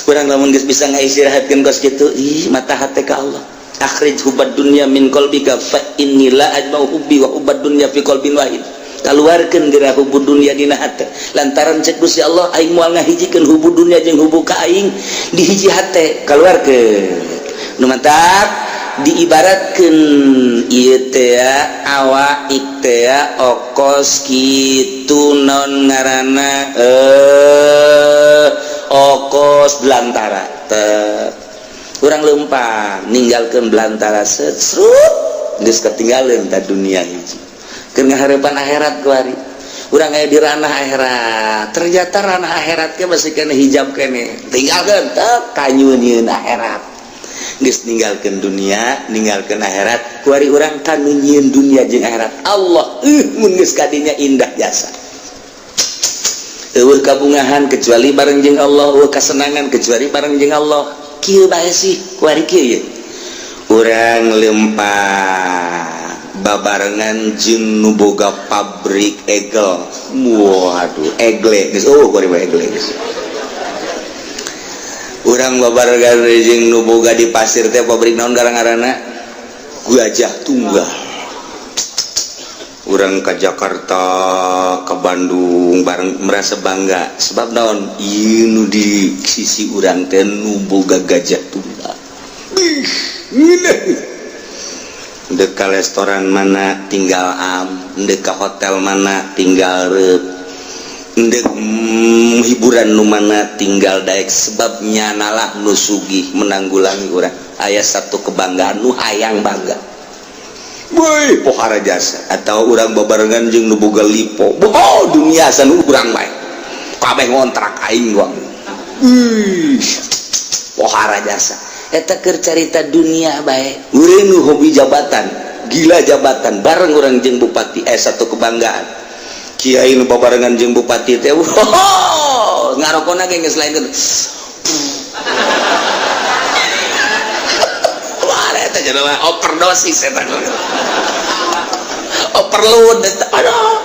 kurang lamun geus bisa ngaistirahatkeun kos kitu, ih mata hati ka Allah. Akhrij hubbad dunya min qalbika fa inni la ajma'u hubbi wa hubbad dunya fi qalbin wahid. Keluarkan geura hubbu dunia dina hate, lantaran cek Gusti Allah, aing moal ngahijikeun hubbu dunia jeung hubbu ka aing di hiji hate. Keluarkeun. Nu mantak diibaratkeun ieu teh awak teh okos kitu, non ngaranna, okos belantara teh. Urang lempang ninggalkeun belantara, set serut geus ketinggalan ta dunia hiji. Keur ngaharepan akhirat kuari urang aya di ranah akhirat. Ternyata ranah akhirat ke masih kena hijab kene, tinggalkeun teh kanyueun akhirat. Geus ninggalkeun dunia, ninggalkeun akhirat, kuari urang kanu nyieun dunia jeung akhirat. Allah, mun geus kadinya indah jasa. Eueuh kabungahan kecuali bareng jeung Allah, eueuh kasenangan kecuali bareng jeung Allah. Kieu bae sih kuari, kieu ye. Urang lempang babarengan jeung nu boga pabrik egel. Waduh, egle geus, oh, kuari mah egle geus. Urang babarengan jeung nu boga di pasir teh pabrik naon garang-garana, Gajah Tunggal. Urang ke Jakarta, ke Bandung bareng merasa bangga, sebab naon? Ieu nu di sisi urang teh nu boga Gajah Tunggal. Ih, ngeunah. Dek ka restoran mana tinggal am, dek ka hotel mana tinggal rep, dek hiburan nu mana tinggal daek, sebabnya nalah nu sugih menanggulangi urang. Aya satu kebanggaan nu hayang bangga. Woi, pohara jasa. Atau urang babarengan jeung nu boga Lippo. Oh, dunia sanu urang bae. Kabeh ngontrak aing gua. Ih, pohara jasa. Eta keur carita dunia bae. Urang nu hobi jabatan, gila jabatan, bareng urang jeung bupati, satu kebanggaan. Kiai nu babarengan jeung bupati teh, oh, ngarokona ge geus lain. Wah, eta jadi overdosis eta. Overload eta. Aduh.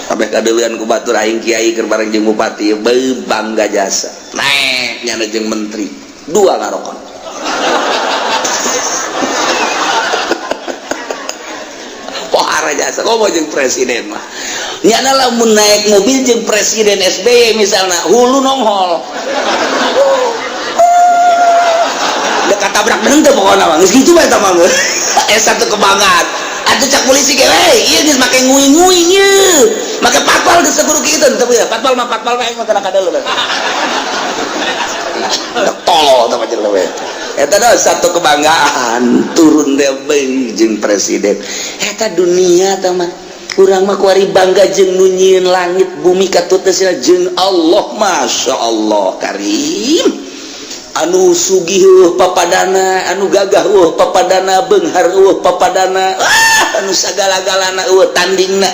Kabeh kadeuleun ku batur, aing kiai keur bareng jeung bupati, beuh, bangga jasa. Naek nyana jeung menteri, dua ngarokon. Pohara jasa, komo jeung presiden mah. Nyana lamun naik mobil jeung presiden SBY misalna, hulu nonghol. Dek tabrak deung teh pokona mah. Geus kitu bae eta mah. Satu kebanggaan. Atuh cak polisi ge, we, ieu geus make nguing-nguing ieu. Make patpal geus kudu kitu teu ya. Patpal mah patpal mah mah kana kadeuleu. Dek tolol teh mah jelema we. Eta dah satu kebanggaan turun teh jeung presiden. Eta dunia teh mah. Urang mah kuari bangga jeung nu nyieun langit bumi katut teh jeung Allah, Masya Allah Karim. Anu sugih eueuh papadana, anu gagah eueuh papadana, beunghar eueuh papadana, anu sagala-galana eueuh tandingna.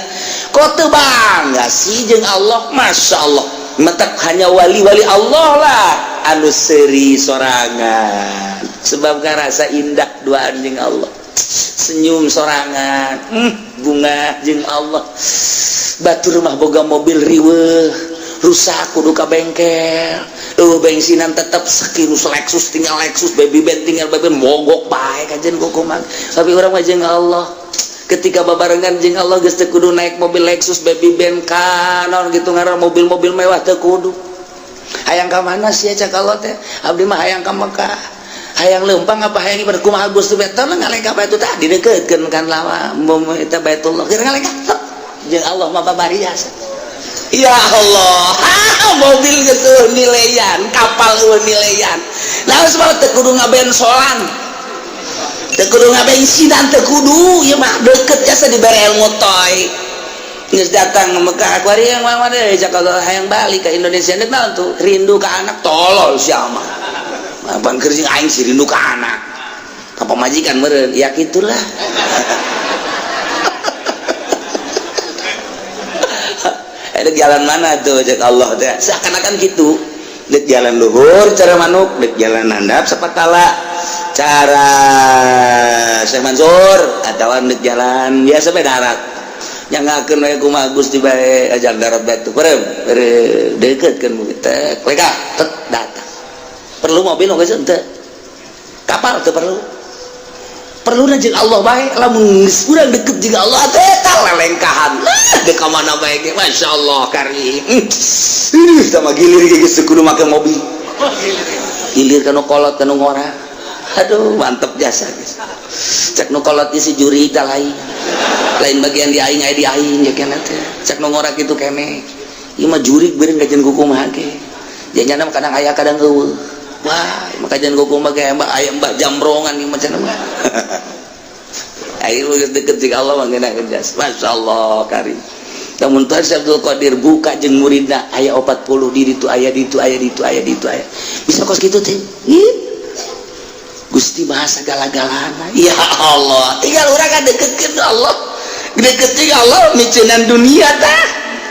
Kok teu bangga sih jeung Allah? Masya Allah. Mentak hanya wali-wali Allah lah anu seuri sorangan, sebab ngarasa indah duaan jeung Allah, senyum sorangan, bunga jeung Allah. Batur mah boga mobil riweuh, rusak kudu ka bengkel, bensinan tetep sekirus Lexus tinggal Lexus, baby band tinggal baby band, mogok bae kajen kumaha. Tapi urang mah jeung Allah, ketika babarengan jeung Allah geus teu kudu naik mobil Lexus, baby band, ka naon gitu ngaran mobil-mobil mewah teu kudu. Hayang ka mana sih cak Allah teh? Abdi mah hayang ka Mekah, hayang leumpang apa hayang ibadah kumaha Gusti teh? Teh ngalengkah bae tah didekeutkeun kan lawa eta Baitullah, keur ngalengkah jeung Allah mah babari jasa. Ya Allah, mobil geus nilaian, kapal eueuh nilaian. Nah, sebab teu kudu ngabensolan, teu kudu ngabensinan, teu kudu, ieu mah deket jasa dibere ilmu toy. Geus datang ke Mekah, kuari yang mana deui cak Allah hayang balik ke Indonesia, deuk naon tuh? Rindu ka anak, tolol sia mah. Bang keur jeung aing sih rindu ka anak. Ka pamajikan meureun, ya kitulah. Dek jalan mana tuh cek Allah teh, seakan-akan gitu. Dek jalan luhur cara manuk, dek jalan handap sapatala cara Syekh Mansur, atau dek jalan biasa bae darat. Nyangakeun we kumaha Gusti bae, ajar darat bae tuh. Berem, dekeutkeun teh, lega tet datang. Perlu mobil geus henteu? Kapal teu perlu. Perlu jeung Allah bae. Lamun geus urang deket jeung Allah teh, eta lelengkahan lah dek ka mana bae ge. Masya Allah karim. Ih, sama gilir ge geus kudu make mobil, gilir kanu kolot, kanu ngora. Aduh, mantep jasa guys. Cek nu kolot si juri tah lain lain bagian di aing, aya di aing ya kena teh. Cek nu ngora kitu kene, ieu mah jurig beureun kajian kumaha ge janyana, kadang aya, kadang euweuh. Wah, mah kajian kumaha ge, mbak aya, mbak jambrongan ieu mah cenah mah. Ayo geus deket jeung Allah mah ngeunah jas. Masya Allah karim. Namun Tuhan Syekh Abdul Qadir buka jeung muridna aya 40 di ditu, aya di ditu, aya di ditu, aya di ditu, aya bisa kos kitu teh. Gusti bahasa segala-galana ya Allah. Tinggal urang kan deketkeun Allah, deket jeung Allah, miceunan dunia tah.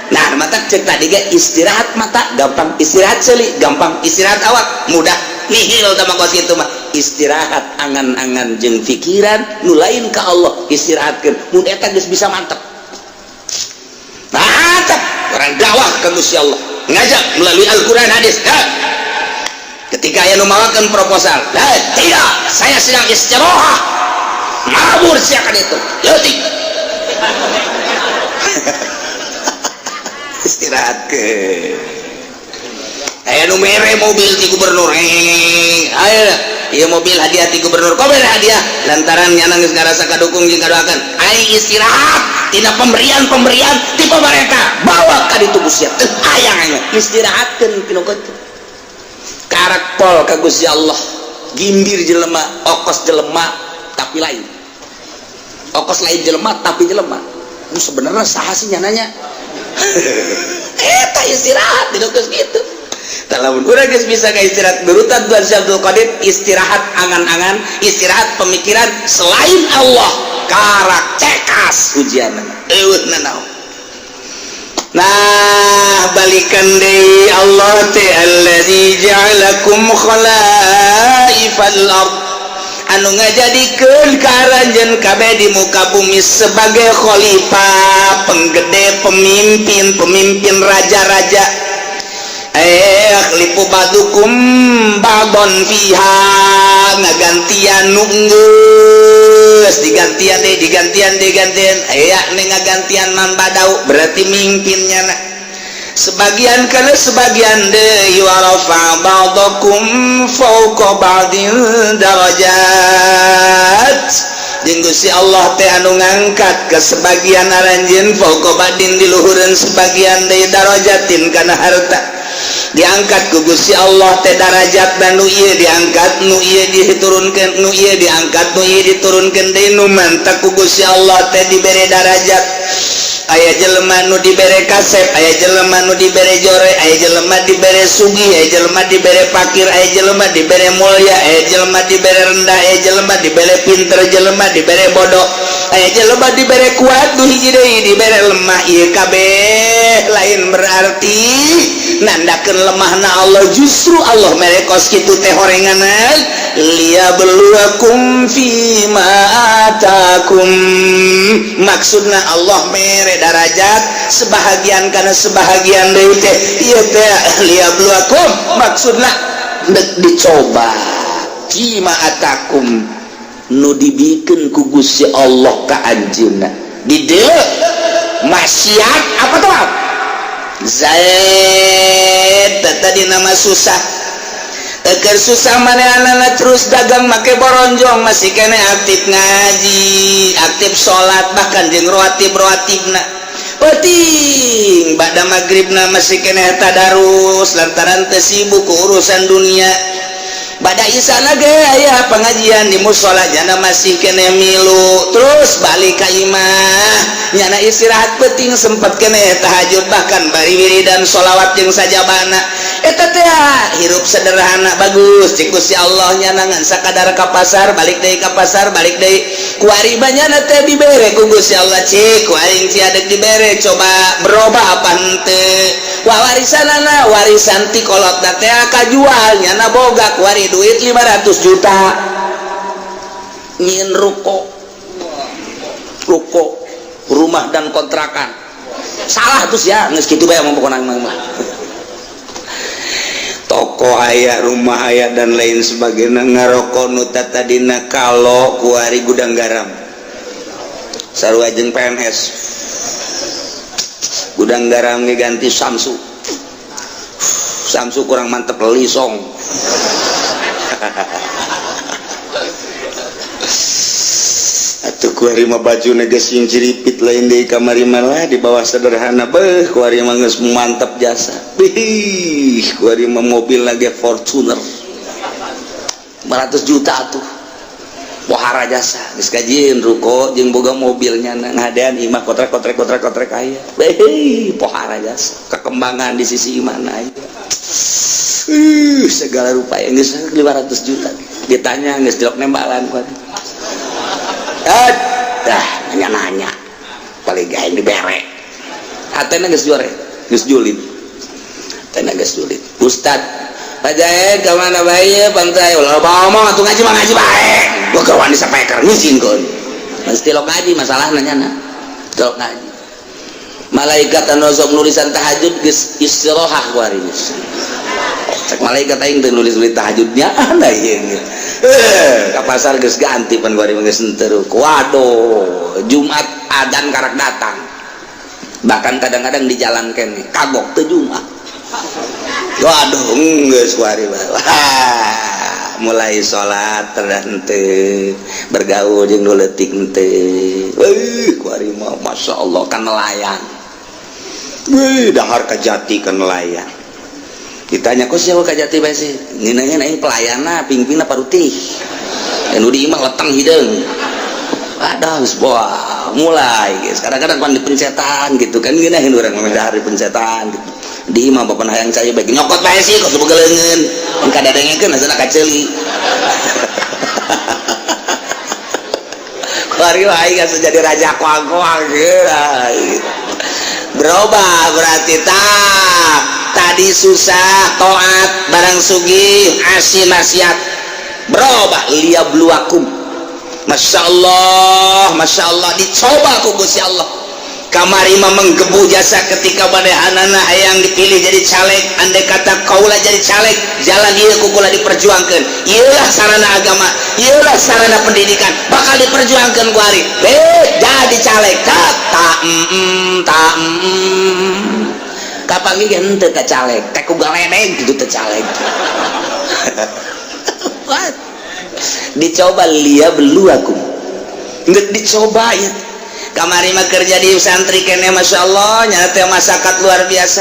Nah, mata cek tadi ge, istirahat mata gampang, istirahat seuli gampang, istirahat awak mudah, nihil tah mah kos kitu mah. Istirahat angan-angan jeung pikiran nu lain ka Allah, istirahatkeun. Mun eta geus bisa, mantep mantap orang dakwah ke Gusti Allah, ngajak melalui Al-Quran, hadis. Nah, ketika aya nu mawakeun proposal, nah, tidak, saya sedang istirahat, mabur siakan itu leutik. Istirahat ke aya nu mere mobil ti gubernur, ayo ieu mobil hadiah ti gubernur. Kok mere hadiah? Lantaran nyana geus ngarasa kadukung jeung kadoakeun. Aing istirahat tina pemberian-pemberian ti pemerintah, bawa ka ditu Gusti. Teu hayang aing, istirahatkeun tinu kitu. Karak pol ka Gusti Allah. Gimbir jelema, okos jelema tapi lain okos, lain jelema tapi jelema. Nu sebenarnya saha sih nyananya eta? Istirahat di geus kitu. Lamun urang geus bisa ka istirahat berutan Tuhan Syekh Abdul Qadir, istirahat angan-angan, istirahat pemikiran selain Allah, karak cekas ujian, eueuh nanaon. Nah, balikan deui, Allah teh allazi ja'alakum khalaifal ard, anu ngajadikeun ka aranjeun kabeh di muka bumi sebagai khalifah, penggede, pemimpin, pemimpin raja-raja. Yakhlifu ba'dukum ba'don fiha, ngagantian nu geus digantian deh, digantian, digantian, aya nih ngagantian man badau, berarti mimpinnya. Nah, sebagian karena sebagian deui, wa rafa ba'dakum fawqa ba'din darajat, jeung Gusti Allah teh anu ngangkat ke sebagian aranjeun, fawqa ba'din di luhureun sebagian deui, darajatin kana harta. Diangkat ku Gusti Allah teh darajat dan nu ieu diangkat, nu ieu diturunkeun, nu ieu diangkat, nu ieu diturunkeun deui. Nu mantak ku Gusti Allah teh dibere darajat, aya jelema nu dibere kasep, aya jelema nu dibere jore, aya jelema dibere sugih, aya jelema dibere fakir, aya jelema dibere mulia, aya jelema dibere rendah, aya jelema dibere pinter, jelema dibere bodoh, aya jelema dibere kuat, nu hiji deui dibere lemah. Ieu kabeh lain berarti nandakeun lemahna Allah, justru Allah mere kos kitu teh horenganan liyabluwakum fima atakum. Maksudna Allah mere darajat sebahagian karena sebahagian deui teh, ieu teh liyabluwakum, maksudna dek dicoba, fima atakum, nu dibikeun ku Gusti Allah ka anjeunna. Di dieu maksiat apa tuh Zaid tadi nama susah. Eker susah manehna terus dagang make boronjong, masih kene aktif ngaji, aktif salat, bahkan jeung rawatib rawatibna penting pada maghribna masih kene tadarus lantaran teu sibuk ku urusan dunia. Pada isana ge aya pengajian di musola, nyana masih kene milu. Terus balik ka imah, nyana istirahat penting, sempet kene tahajud, bahkan bari wiridan sholawat jeung sajabana. Eta teh hirup sederhana bagus cik Gusti Allah. Nyana ngan sakadar ka pasar, balik deui, ka pasar, balik deui. Kuari nyana teh dibere ku Gusti Allah, cik ku aing cia dek dibere, coba berubah apa henteu. Wah, warisanana, warisan ti kolotna teh kajual, nyana boga kuari duit 500 juta, nyieun ruko, ruko rumah dan kontrakan. Salah terus ya, geus kitu bae mah pokona mah. Toko aya, rumah aya, dan lain sebagainya. Ngarokok nu tadina kalau kuari Gudang Garam, sarua jeung PNS. Gudang Garam ganti Samsu, Samsu kurang mantep, Lisong. Atuh kuari mah baju geus ciripit, lain deui kamari malah di bawah sederhana. Beuh, kuari mah geus mantep jasa. Bih, kuari mah mobil lagi Fortuner 500 juta tuh, pohara jasa. Geus kajieun ruko jeung boga mobilnya, ngadean imah kotrek kotrek kotrek kotrek aya. Beuh, pohara jasa, kekembangan di sisi mana aya. Segala rupa yang geus 500 juta ditanya geus dilok nembalan kuari. Dah nanya-nanya paling gaeng dibere hatena geus juare, geus julid, hatena geus julid. Ustad Pak Jae ka mana bae pantai ulah ngomong atuh, ngaji mah ngaji bae, gua kawan di speaker ngizinkeun mesti lo ngaji. Masalahna nyana tilok ngaji, malaikat anu sok nulisan tahajud geus istirahat kuari. Cek malaikat, aing teu nulis-nulis tahajudnya anda ieu. Eh, ka pasar geus ganti pan kuari geus henteu. Waduh, Jumat adan karak datang. Bahkan kadang-kadang di jalan kene kagok teu Jumat. Waduh, geus kuari. Wah, mulai salat henteu, bergaul jeung nu leutik henteu. Weuh, kuari mah masyaallah kan nelayan. Wih, dahar kajati kan nelayan. Ditanya, kok siapa kajati bae sih? Ngeuneuheun aing pelayanna, pingpingna parutih. Nu di imah leteng hideung. Waduh, geus wah, mulai guys. Kadang-kadang pan di pencetan gitu kan, ngeunaheun urang mah dahar di pencetan gitu. Di imah bapak hayang cai bae nyokot bae sih kok boga leungeun. Mun kadadengekeun asana kaceuli. Kuari aing geus jadi raja koang-koang gitu. Berubah berarti tak tadi susah toat, barang sugih asin maksiat, berubah. Liyabluwakum, Masya Allah, Masya Allah, dicoba ku Gusti Allah. Kamari mah menggebu jasa ketika manehanana hayang dipilih jadi caleg. Andai kata kaula jadi caleg, jalan ieu ku kula diperjuangkeun, ieulah sarana agama, ieulah sarana pendidikan, bakal diperjuangkeun ku ari. Jadi caleg tak tak mm, tak mm. Kapan ge henteu teh caleg teh ku galedeg gitu teh caleg. What? Dicoba liyabluwakum, nggak dicoba ya. Kamari mah kerja di santri kene, Masya Allah, nyata masyarakat luar biasa.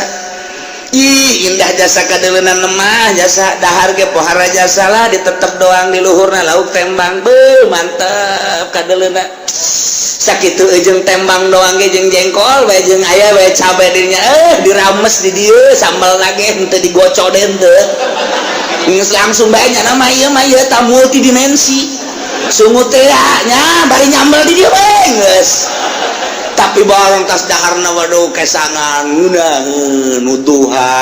Ih, indah jasa kadeleunan lemah jasa, dahar ge pohara jasa lah, ditetep doang di luhurna lauk tembang. Beuh, mantep kadeleuna sakitu jeung tembang doang ge, jeung jengkol bae, jeung aya bae cabe dirinya, dirames di dieu sambal lagi henteu digocok deui, henteu geus langsung bae nya. Nama ieu mah ieu ta multidimensi sungut teh nya, bari nyambel di dieu bae geus. Tapi barang tas daharna, waduh, kesangan ngeunaheun nuduha,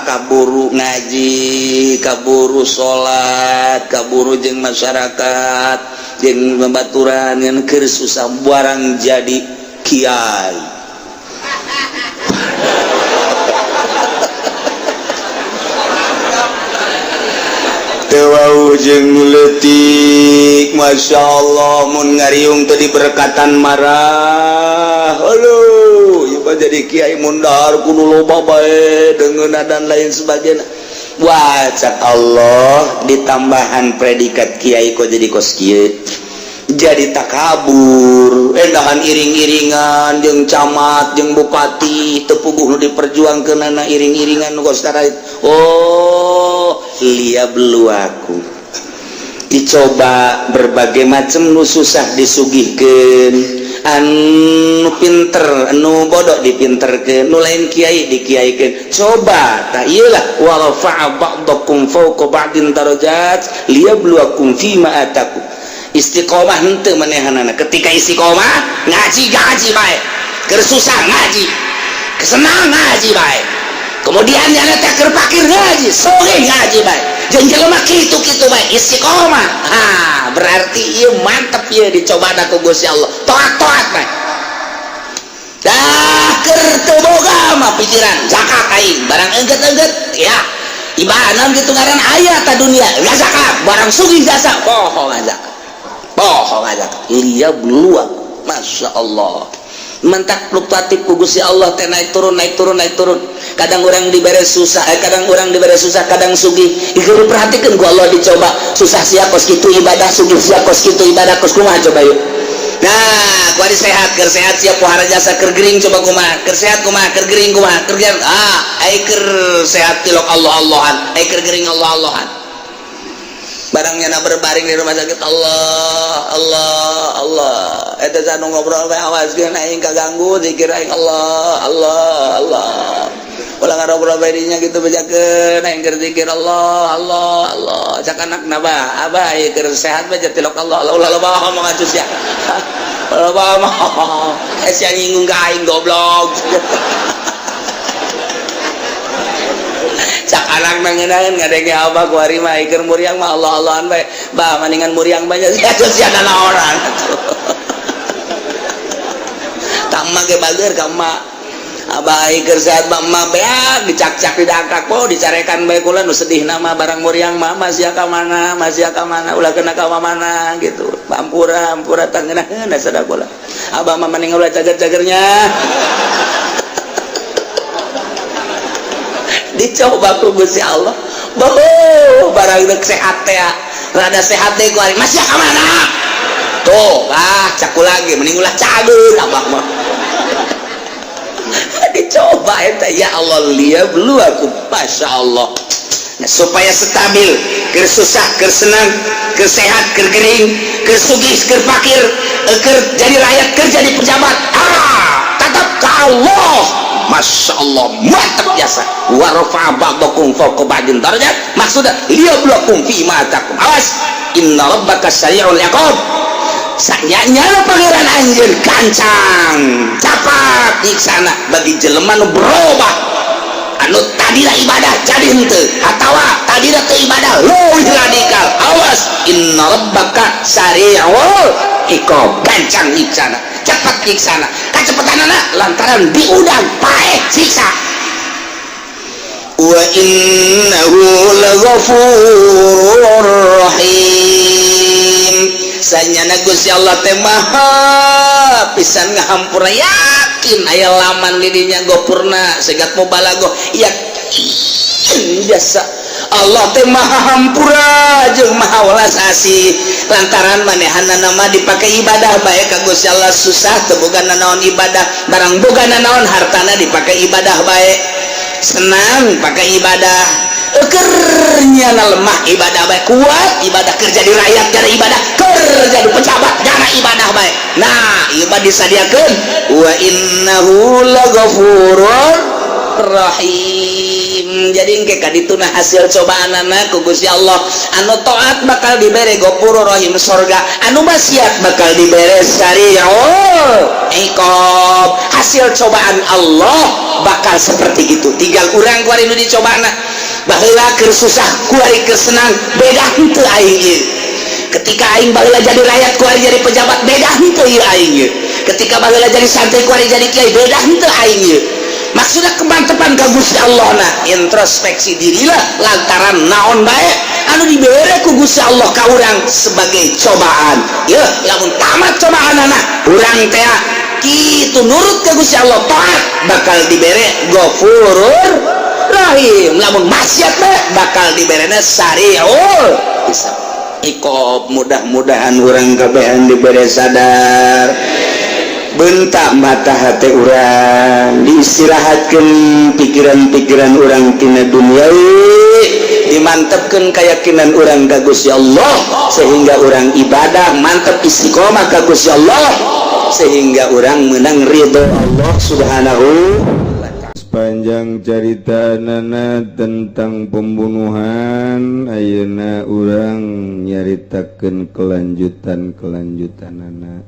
kaburu ngaji, kaburu salat, kaburu jeung masyarakat jeung babaturan ngan keur susah. Barang jadi kiai teu wau jeung leutik. Masya Allah, mun ngariung teu diberkatan marah. Aduh, ieu mah jadi kiai mun dahar kudu loba bae deungeunna dan lain sebagainya. Wah, cak Allah, ditambahan predikat kiai kok jadi kos kieu, jadi takabur, endahan iring-iringan jeung camat jeung bupati, teu puguh nu diperjuangkeunana iring-iringan nu kos. Oh, liyabluwakum, dicoba berbagai macam, nu susah disugihkeun, anu pinter, anu bodoh dipinterkeun, nu lain kiai dikiaikeun. Coba tah ieulah, wa rafa'a ba'dakum fawqa ba'din darajat liyabluwakum fima atakum. Istiqomah henteu manehanana. Ketika istiqomah ngaji, ngaji bae, keur susah ngaji, kesenang ngaji bae, kemudian nyana teh keur pakir ngaji, sore ngaji bae, jeung jelema kitu-kitu bae istiqomah. Ha, berarti ieu mantep ieu, dicoba ku Gusti Allah, toat-toat bae. Dah keur teu boga mah pikiran zakat aing barang engget-engget ya. Ibadah gitu ngaran aya ta dunia zakat barang sugih jasa poho zakat, poho zakat. Liyabluwakum, Masya Allah, mentak fluktuatif ku Gusti Allah teh, naik turun, naik turun, naik turun. Kadang orang diberi susah, kadang orang diberi susah, kadang sugih. Ieu diperhatikan ku Allah, dicoba susah sia kos kitu ibadah, sugih sia kos kitu ibadah, kos kumaha coba yuk. Nah, kuari sehat, keur sehat sia pohara jasa, keur gering coba kumaha, keur sehat kumaha, keur gering kumaha, keur gering ah, ai keur sehat tilok Allah Allahan, ai keur gering Allah Allahan. Barangnya na berbaring di rumah sakit, Allah Allah Allah. Eta sanu ngobrol bae, awaskeun aing kaganggu zikir aing, Allah Allah Allah. Ulah ngobrol bae dinya gitu, bejakeun aing keur zikir, Allah Allah Allah. Cak anakna, "Bah, abah ieu keur sehat bae tilok Allah Allah, ulah loba ngomong atuh sia, loba ngomong, eh sia nyinggung ka aing, goblok." Cak anak nangenaeun ngadenge abah kuari mah keur muriang mah Allah Allahan bae, "Bah, mendingan muriang bae sia sia nanaonan." Ka emak ge bager, ka emak, "Abah keur sehat mah emak beak dicakcak, didangkak po dicarekan bae kula nu sedih nama barang muriang mah masih ka mana, masih ka mana, ulah kena ka mana gitu. Ampura, ampura, tangeunaheun sada kula, abah mah mending ulah cager-cagernya." Dicoba ku Gusti Allah. Boh, barang dek sehat teh, rada sehat teh ku ari masih ka mana tuh, ah caku lagi mending ulah cager abah mah. Dicoba eta, ya Allah, liyabluwakum, Masya Allah. Nah, supaya stabil, keur susah, keur senang, keur sehat, keur gering, keur sugih, keur fakir, keur jadi rakyat, keur jadi pejabat, ah tetap ke Allah. Masya Allah, mantap biasa. Wa rafa'a ba'dakum fawqa ba'din darajat, maksudnya liyabluwakum fi ma atakum. Awas, inna rabbaka sari'ul iqab. Sanyanya pangeran anjeun gancang capat nyiksana bagi jelema nu berubah, anu tadina ibadah jadi henteu, atawa tadina teu ibadah leuwih radikal. Awas, inna rabbaka sari'ul iqab, gancang nyiksana, cepat nyiksana. Kacepetanana lantaran diundang paeh siksa. Wa innahu laghafurur rahim. Sanyana Gusti Allah teh maha pisan ngahampura. Yakin aya laman di dinya gopurna segat mubalaghah, yakin jasa Allah teh maha hampura jeung maha welas asih, lantaran manehanna mah dipake ibadah bae ka Gusti Allah. Susah teu boga nanaon, ibadah. Barang boga nanaon, hartana dipake ibadah bae. Senang pakai ibadah, kernya lemah ibadah bae, kuat ibadah, kerja di rakyat jana ibadah, kerja di pejabat jana ibadah bae. Nah, ieu mah disadiakeun wa innahu laghafurur rahim. Jadi engke kadituna hasil cobaanana ku Gusti Allah, anu taat bakal dibere ghafurur rahim, sorga, anu maksiat bakal dibere sari'ul iqab. Hasil cobaan Allah bakal seperti itu. Tinggal urang kuari nu dicobana. Baheula keur susah, kuari keur senang, beda henteu aing ieu? Ketika aing baheula jadi rakyat, kuari jadi pejabat, beda henteu ieu aing ieu? Ketika baheula jadi santri, kuari jadi kiai, beda henteu aing ieu? Maksudnya kemantepan ka Gusti Allah. Nah, introspeksi dirilah, lantaran naon bae anu dibere ku Gusti Allah ka urang sebagai cobaan ya. Lamun tamat cobaan anak urang teh kitu nurut ke Gusti Allah, taat, bakal dibere Ghafurur Rahim. Lamun maksiat bae bakal diberena sari'ul hisab, iqab. Mudah-mudahan urang kabehan dibere sadar, bentak mata hati urang, diistirahatkan pikiran-pikiran urang tina duniawi, dimantapkan keyakinan urang ka Gusti Allah, sehingga urang ibadah mantap, istiqomah ka Gusti Allah, sehingga urang menang ridho Allah Subhanahu. Sepanjang carita nana tentang pembunuhan, ayeuna urang nyaritakeun kelanjutan kelanjutan nana.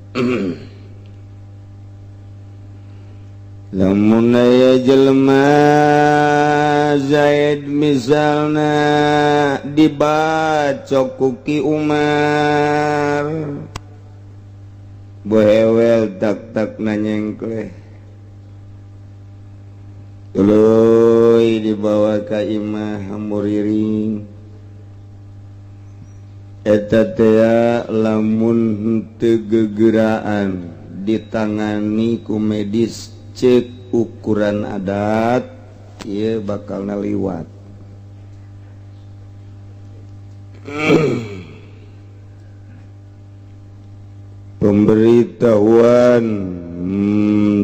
Lamun aya jelema Zaid misalna dibacok ku Ki Umar, bohewel tak tak nanyengkleh, tuluy dibawa. ka imah muriring eta tea lamun henteu gegeraan ditangani ku medis cek ukuran adat ieu bakal naliwat. Pemberitahuan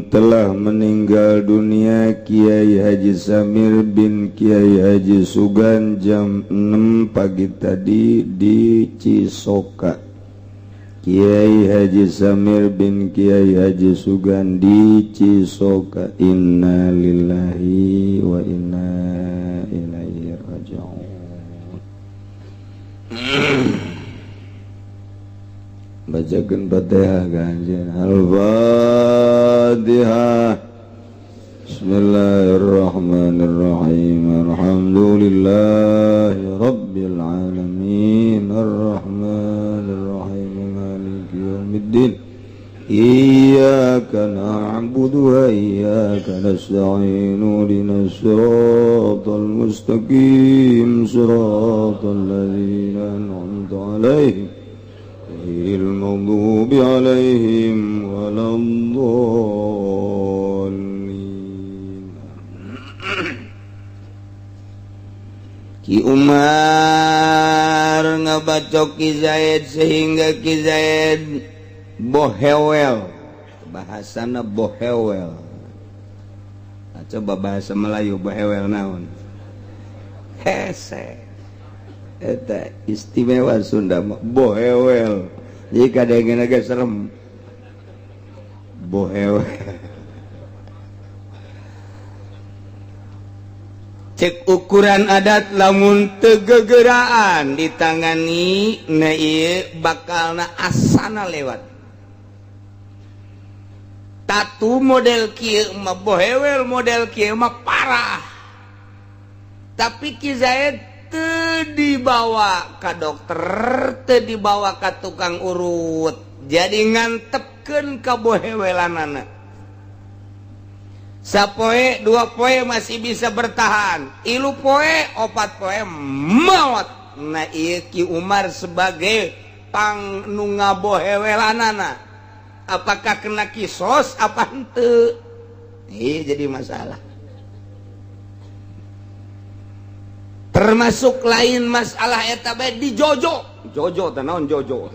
telah meninggal dunia Kiai Haji Samir bin Kiai Haji Sugan jam 6 pagi tadi di Cisoka. Kiai Haji Samir bin Kiai Haji Sugan di Cisoka. Inna lillahi wa inna ilaihi raji'un. Bacakeun Fatihah ganjen. Al-Fatihah. Bismillahirrahmanirrahim. Alhamdulillahi rabbil alamin. Arrahmanirrahim. Maliki yaumiddin. Iyyaka na'budu wa iyyaka nasta'in. Ihdinas siratal mustaqim. Siratal ladzina an'amta 'alaihim ghairil maghdubi 'alaihim waladdallin. Ki Umar ngabacok Ki Zaid sehingga Ki Zaid bohewel, bahasana bohewel. Nah, coba bahasa Melayu bohewel naon? Hese. Eta istimewa Sunda mah bohewel. Jadi kadang-kadang agak serem. Bohewel. Cek ukuran adat lamun teu gegeraan ditangani na ieu bakalna asana lewat. Tatu model kieu mah bohewel, model kieu mah parah. Tapi Ki Zaid teu dibawa ka dokter, teu dibawa ka tukang urut. Jadi ngantepkeun ka bohewelanana. Sapoe dua poe masih bisa bertahan, ilu poe opat poe maot. Nah ieu Ki Umar sebagai pang nu ngabohewelanana, apakah kena kisos apa henteu? Ieu jadi masalah. Termasuk lain masalah eta bae di jojo. Jojo teh naon jojo?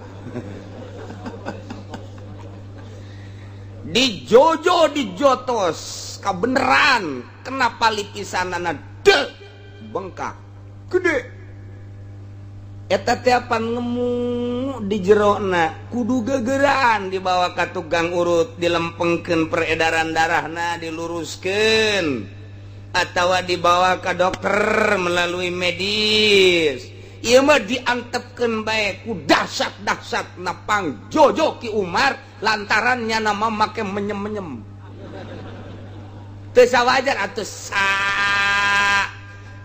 Di jojo dijotos kabeneran, kenapa lipisanana de bengkak gede. Eta teh apan ngemu di jerona kudu gegeraan dibawa ka tukang urut, dilempengkeun peredaran darahna, diluruskeun atawa dibawa ka dokter melalui medis. Ieu mah diantepkeun bae ku dahsyat-dahsyat napang jojo Ki Umar lantaran nyana mah make menyem-menyem. Teu sawajar atuh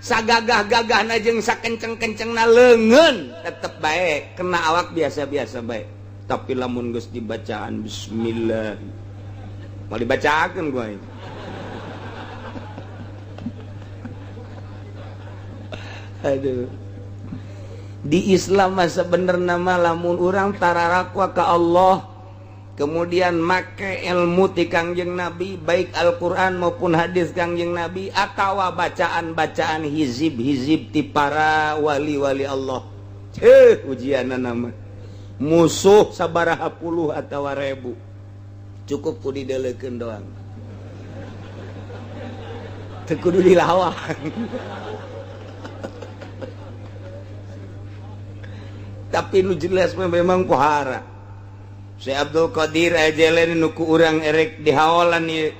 sagagah-gagahna jeung sakenceng-kencengna leungeun tetep bae kena awak biasa-biasa bae. Tapi lamun geus dibacaan bismillah mau dibacakeun gua ini. Aduh. Di Islam mah sebenarnya mah lamun urang tararakwa ka Allah kemudian make ilmu ti Kangjeng Nabi baik Al-Qur'an maupun hadis Kangjeng Nabi atawa bacaan-bacaan hizib-hizib ti para wali-wali Allah. Ujianna mah musuh sabaraha puluh atawa ribu cukup ku didelekeun doang. Teu kudu dilawan. Tapi nu jelas memang pohara. Syekh Abdul Qadir Al-Jailani nu ku urang erek dihaolan ieu.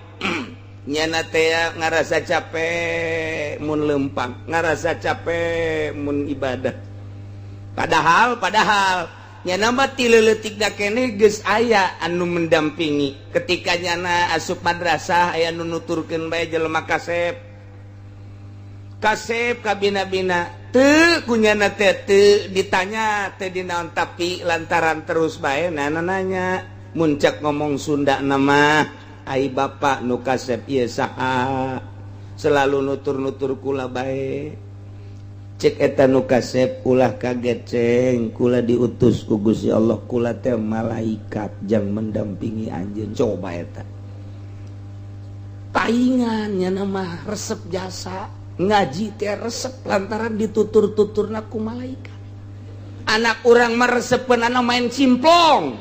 Nyana teh ngarasa capek mun lempang, ngarasa capek mun ibadah. Padahal nyana mah ti leutik da keneh geus aya anu mendampingi. Ketika nyana asup madrasah aya nu nuturkeun bae jelema kasep. Kasep kabina-bina teu kunyana teh teu ditanya teu dinaon tapi lantaran terus bae nana nanya muncak ngomong Sunda nama ai bapak nu kasep ieu saha Selalu nutur-nutur kula bae. Cek eta nu kasep, "Ulah kaget, Ceng, kula diutus ku Gusti Allah, kula teh malaikat jang mendampingi anjeun." Coba eta paingan nya nama resep jasa ngaji teh, resep lantaran ditutur-tuturna ku malaikat. Anak urang meresepen anak main cimplong,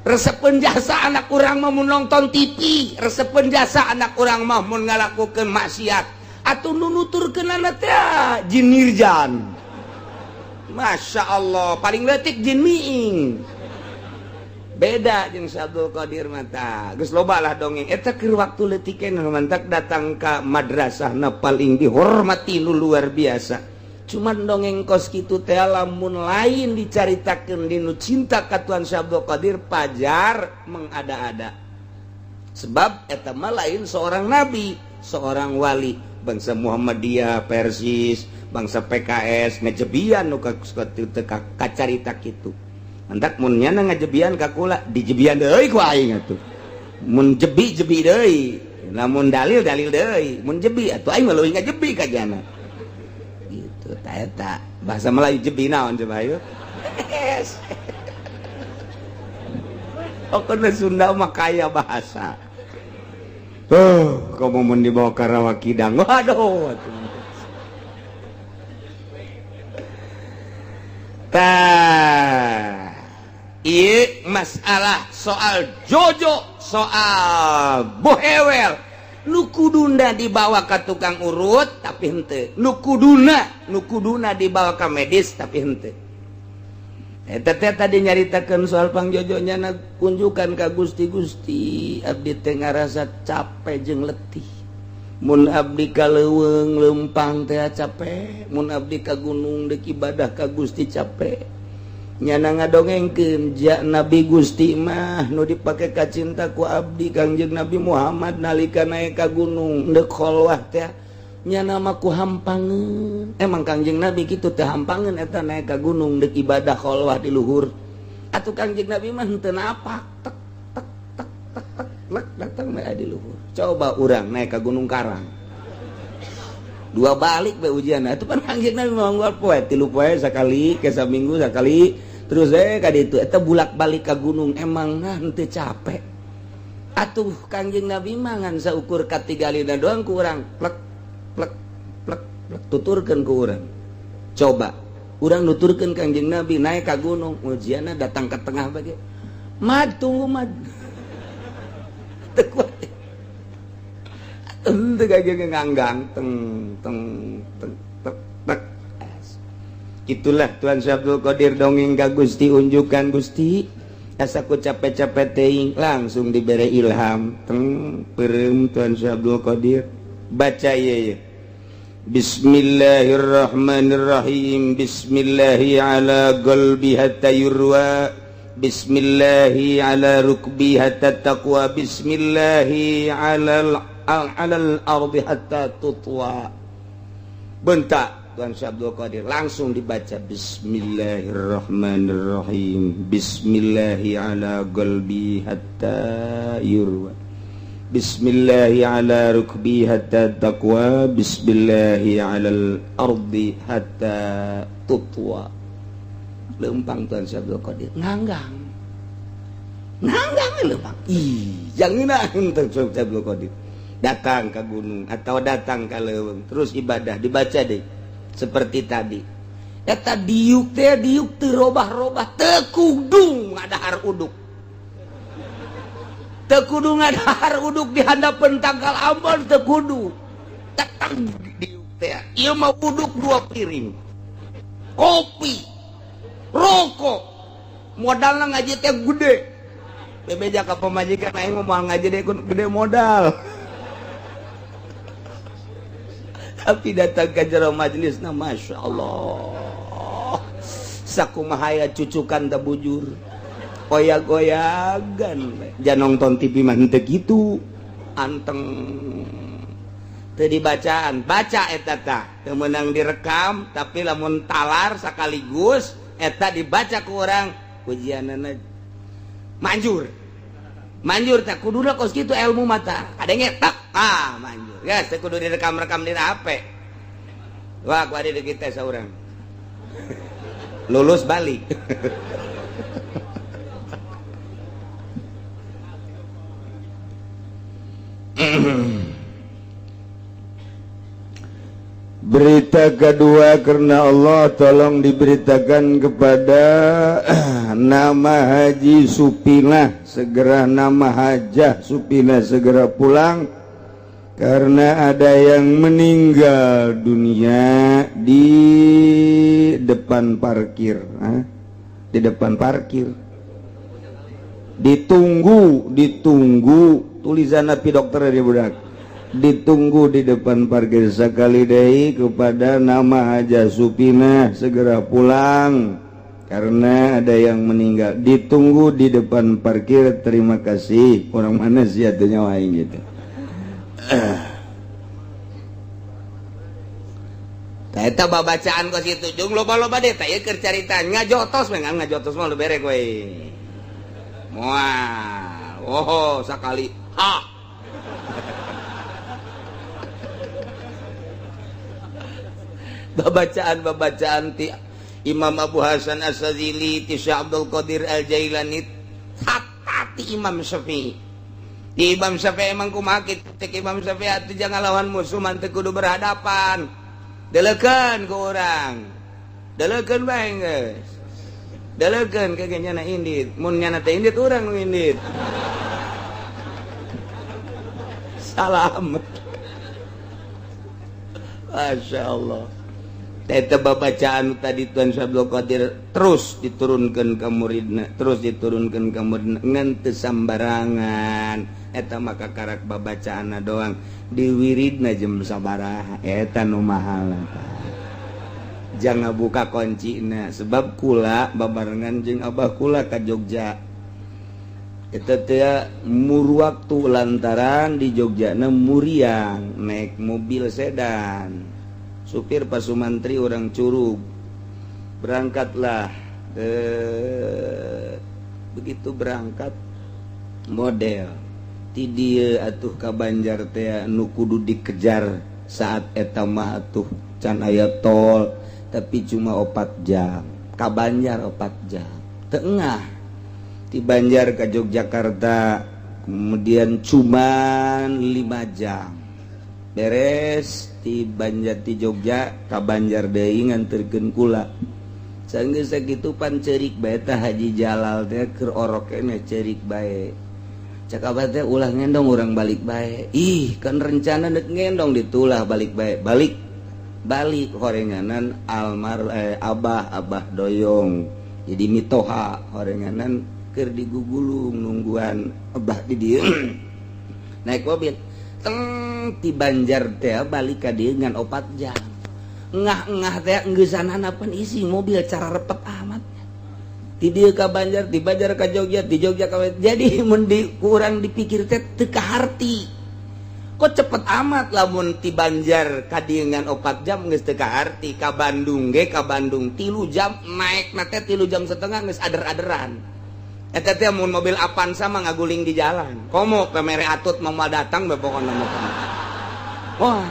resepen jasa anak urang mau nonton TV, resepen jasa anak urang mah mun ngalakukeun maksiat atau nu nuturkeun teh jin nirjan. Masya Allah, paling leutik jin miing, beda jeung Abdul Qadir mata. Geus loba lah dongeng eta keur waktu leutik. Mantak datang ka madrasah na paling dihormati nu luar biasa. Cuman dongeng kos kitu teh lamun lain dicaritakeun dinu cinta ka Tuan Syekh Abdul Qadir, pajar mengada-ada, sebab eta mah lain seorang nabi, seorang wali. Bangsa Muhammadiyah, Persis, bangsa PKS ngejebian nu kacarita kitu. Mantak mun nyana ngajebian ka kula, dijebian deui ku aing atuh. Mun jebi, jebi deui, lamun dalil, dalil deui. Mun jebi atuh aing mah leuwih ngajebi ka jana gitu. Ta eta bahasa Melayu jebi naon coba? Ayo. Oh, karena Sunda mah kaya bahasa. Oh, kamu mau dibawa ke Rawa Kidang. Waduh. Tah. Iya, masalah soal jojo, soal bohewel. Nu kuduna dibawa ke tukang urut tapi hente. Nu kuduna dibawa ke medis tapi hente. Eta teh tadi nyaritakeun soal pangjojonya na kunjukan ka Gusti. "Gusti, abdi teh ngarasa capek jeung letih. Mun abdi ka leuweung leumpang teh capek, mun abdi ka gunung deuk ibadah ka Gusti capek." Nyana ngadongengkeun ja Nabi Gusti mah nu dipake kacinta ku abdi, Kangjeng Nabi Muhammad, nalika naik ka gunung deuk kholwah teh nyana mah ku hampangeun. Emang Kangjeng Nabi kitu teh hampangeun eta naik ka gunung deuk ibadah kholwah di luhur? Atuh Kangjeng Nabi mah henteu napak, tek tek tek tek tek lek datang bae di luhur. Coba urang naik ka Gunung Karang, dua balik be ujian. Itu kan Kangjeng Nabi mah unggal poe, 3 poe sakali, ke saminggu sakali, terus ka ditu eta bulak-balik ka gunung, emang nah henteu capek atuh Kangjeng Nabi mah? Ngan saukur katigalina doang ku urang, plek plek plek plek, tuturkeun ku urang. Coba urang nuturkeun Kangjeng Nabi naik ka gunung, ujianna datang ke tengah bage, "Mad, tunggu, mad." Teu kuat. Henteu kagak nganggang, teng teng teng tek tek. Itulah Tuan Syekh Abdul Qadir dongeng ka Gusti, unjukan, "Gusti, asa ku capek-capek teuing." Langsung diberi ilham, teng peureum Tuan Syekh Abdul Qadir baca ieu ye, "Bismillahirrahmanirrahim, bismillahi ala qalbi hatta yurwa, bismillahi ala rukbi hatta taqwa, bismillahi ala ardi hatta tutwa." Bentak Tuan Syekh Abdul Qadir langsung dibaca, "Bismillahirrahmanirrahim, bismillahi ala qalbi hatta yurwa, bismillahi ala rukbi hatta taqwa, bismillahi ala ardi hatta tutwa." Lempang Tuan Syekh Abdul Qadir nganggang nganggang lempang. Ih, jangan. Tuan Syekh Abdul Qadir datang ke gunung atau datang ke leuweung, terus ibadah, dibaca deh seperti tadi. Eta diuk teh diuk teu robah-robah, teu kudu ngadahar uduk, teu kudu ngadahar uduk di handapeun tangkal ambon, teu kudu. Datang diuk teh, ieu mah uduk dua piring kopi, rokok, modalna ngaji teh gede. Bebeja ka pamajikan, "Aing mah moal ngaji deh, gede modal." Tapi datang ke jero majelis, nah, masya Allah, sakumahaya cucukan teu bujur, goyag-goyagan. Jangan nonton TV mah henteu kitu, anteng teu dibacaan. Baca eta tah teu meunang direkam, tapi lamun talar sekaligus eta dibaca ku urang, ujianana manjur. Manjur tak kuduna kos kitu ilmu mata. Kadenge tak ah manjur. Geus teu kudu direkam-rekam dina HP. Wah, ku adi kita saurang. Lulus balik. Berita kedua, karena Allah tolong diberitakan kepada nama Haji Supinah, segera nama Hajah Supinah segera pulang karena ada yang meninggal dunia di depan parkir. Hah? Di depan parkir. Ditunggu, ditunggu tulisan napi dokter di budak. Ditunggu di depan parkir sekali deui kepada nama Hajah Supinah segera pulang karena ada yang meninggal. Ditunggu di depan parkir, terima kasih. Orang mana sih atuh aing gitu. Tah eta babacaan kos kitu jeung loba-loba deh tah ieu keur carita ngajotos we ngajotos mah lu berek we. Moal. Oh, sakali. Ha. Babacaan-babacaan ti Imam Abu Hasan As-Sadzili, ti Syekh Abdul Qadir Al-Jailani, hatta ti Imam Syafi'i. Ti Imam Syafi'i emang kumaha kitu? Imam Syafi'i atuh jangan lawan musuh mah teu kudu berhadapan. Deleukeun ku urang. Deleukeun bae geus. Deleukeun ke ge nyana indit. Mun nyana teh indit urang nu indit. Salam. Masya Allah. Eta babacaan tadi Tuan Syekh Abdul Qadir terus diturunkan ke muridna, terus diturunkan ke muridna ngan teu sambarangan. Eta maka karak babacaanna doang, diwiridna jam sabaraha eta nu mahal. Jangan buka kuncina sebab kula babarengan jeung abah kula ka Jogja. Eta teh mur waktu lantaran di Jogjana muriang naik mobil sedan. Supir Pak Sumantri orang Curug berangkatlah, begitu berangkat model ti dieu atuh ka Banjar teh nu kudu dikejar saat eta mah atuh can aya tol tapi cuma 4 jam ka Banjar 4 jam tengah ti Banjar ka Yogyakarta kemudian cuman 5 jam beres ti Banjar ti Jogja ka Banjar deui nganterkeun kula. Sanggeus sakitu pan ceurik bae tah Haji Jalal teh keur orok keneh ceurik bae. Cak abah teh ulah ngendong urang balik bae. Ih, kan rencana deuk ngendong ditulah balik bae. Balik. Balik horenganan almar abah abah doyong. Jadi mitoha horenganan keur digugulung nungguan abah di dieu. Naik mobil. Teng ti Banjar teh balik ka dieu ngan 4 jam. Ngah-ngah teh enggeus pan isi mobil cara repet amat. Ti dieu ka Banjar, ti Banjar ka Jogja, ti Jogja ka jadi mun di kurang dipikir teh teu kaharti. Kok cepet amat lamun ti Banjar ka dieu ngan 4 jam geus teu kaharti, ka Bandung ge ka Bandung 3 jam naekna teh 3 jam setengah geus ader-aderan. Eta teh mun mobil Avanza mah ngaguling di jalan. Komo pemere atut mau datang be pokona mah. Wah,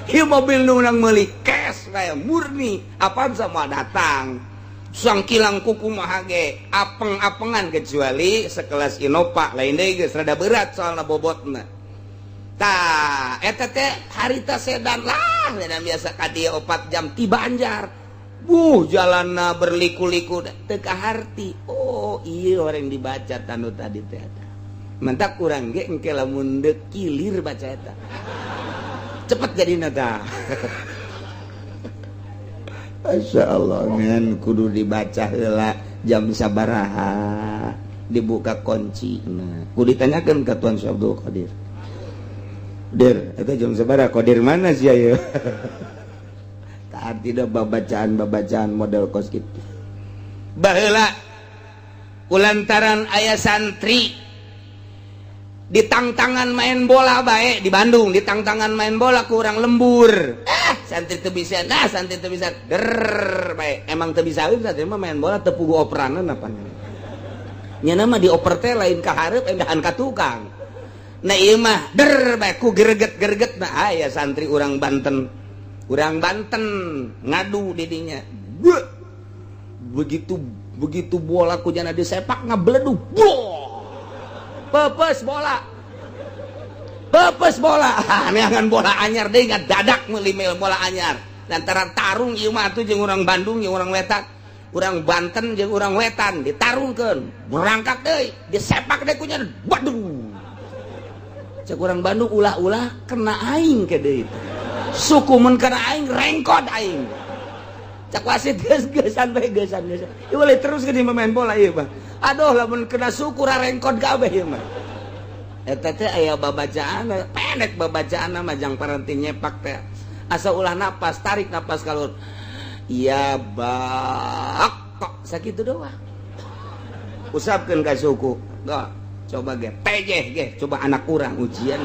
ieu mobil nu urang meuli cash bae murni Avanza mah datang. Sangkilang kuku mah ge apeng-apengan kecuali sekelas Innova lain deui geus rada berat soalna bobotna. Tah, eta teh harita sedan lah, sedan biasa ka dieu 4 jam ti Banjar. Buh, jalanna berliku-liku teu kaharti. Oh, iya orang dibaca tanu tadi teh eta. Mentak kurang ge engke lamun deuk kilir baca eta. Cepet jadina tah. Masya Allah, ngan kudu dibaca heula jam sabaraha dibuka kunci. Nah, kudu ditanyakeun ka Tuan Syekh Abdul Qadir. Dir, eta jam sabaraha Qadir mana sih ayeuna? Tidak babacaan-babacaan model kos gitu. Baheula kulantaran aya santri ditangtangan main bola bae di Bandung, ditangtangan main bola kurang lembur. Santri teu bisa, nah santri teu bisa. Der bae. Emang teu bisa santri mah main bola teu pugu operanan apa. Nya mah dioper teh lain ka hareup endahan ka tukang. Nah ieu mah der bae ku greget-greget. Nah aya santri urang Banten. Urang Banten ngadu di dinya. Begitu begitu bola ku jana disepak ngabeledug. Pepes bola. Pepes bola. Neangan bola anyar deui ngadadak meuli bola anyar. Lantaran tarung ieu mah atuh jeung urang Bandung jeung urang Wetan. Urang Banten jeung urang Wetan ditarungkeun. Berangkat deui, disepak deui ku nya. Waduh. Cek urang Bandung ulah-ulah kena aing ke deui. Suku mun kena aing rengkod aing. Cak wasit geus geusan bae geusan geusan. Ieu boleh terus ke main bola ieu mah. Aduh lamun kena suku rengkod kabeh ieu mah. Eta teh aya babacaan pendek babacaan mah jang paranti nyepak teh. Asa ulah napas, tarik napas kalur. Ya bak kok sakitu doang. Usapkeun ka suku. Go, coba ge pejeh ge, coba anak urang ujian.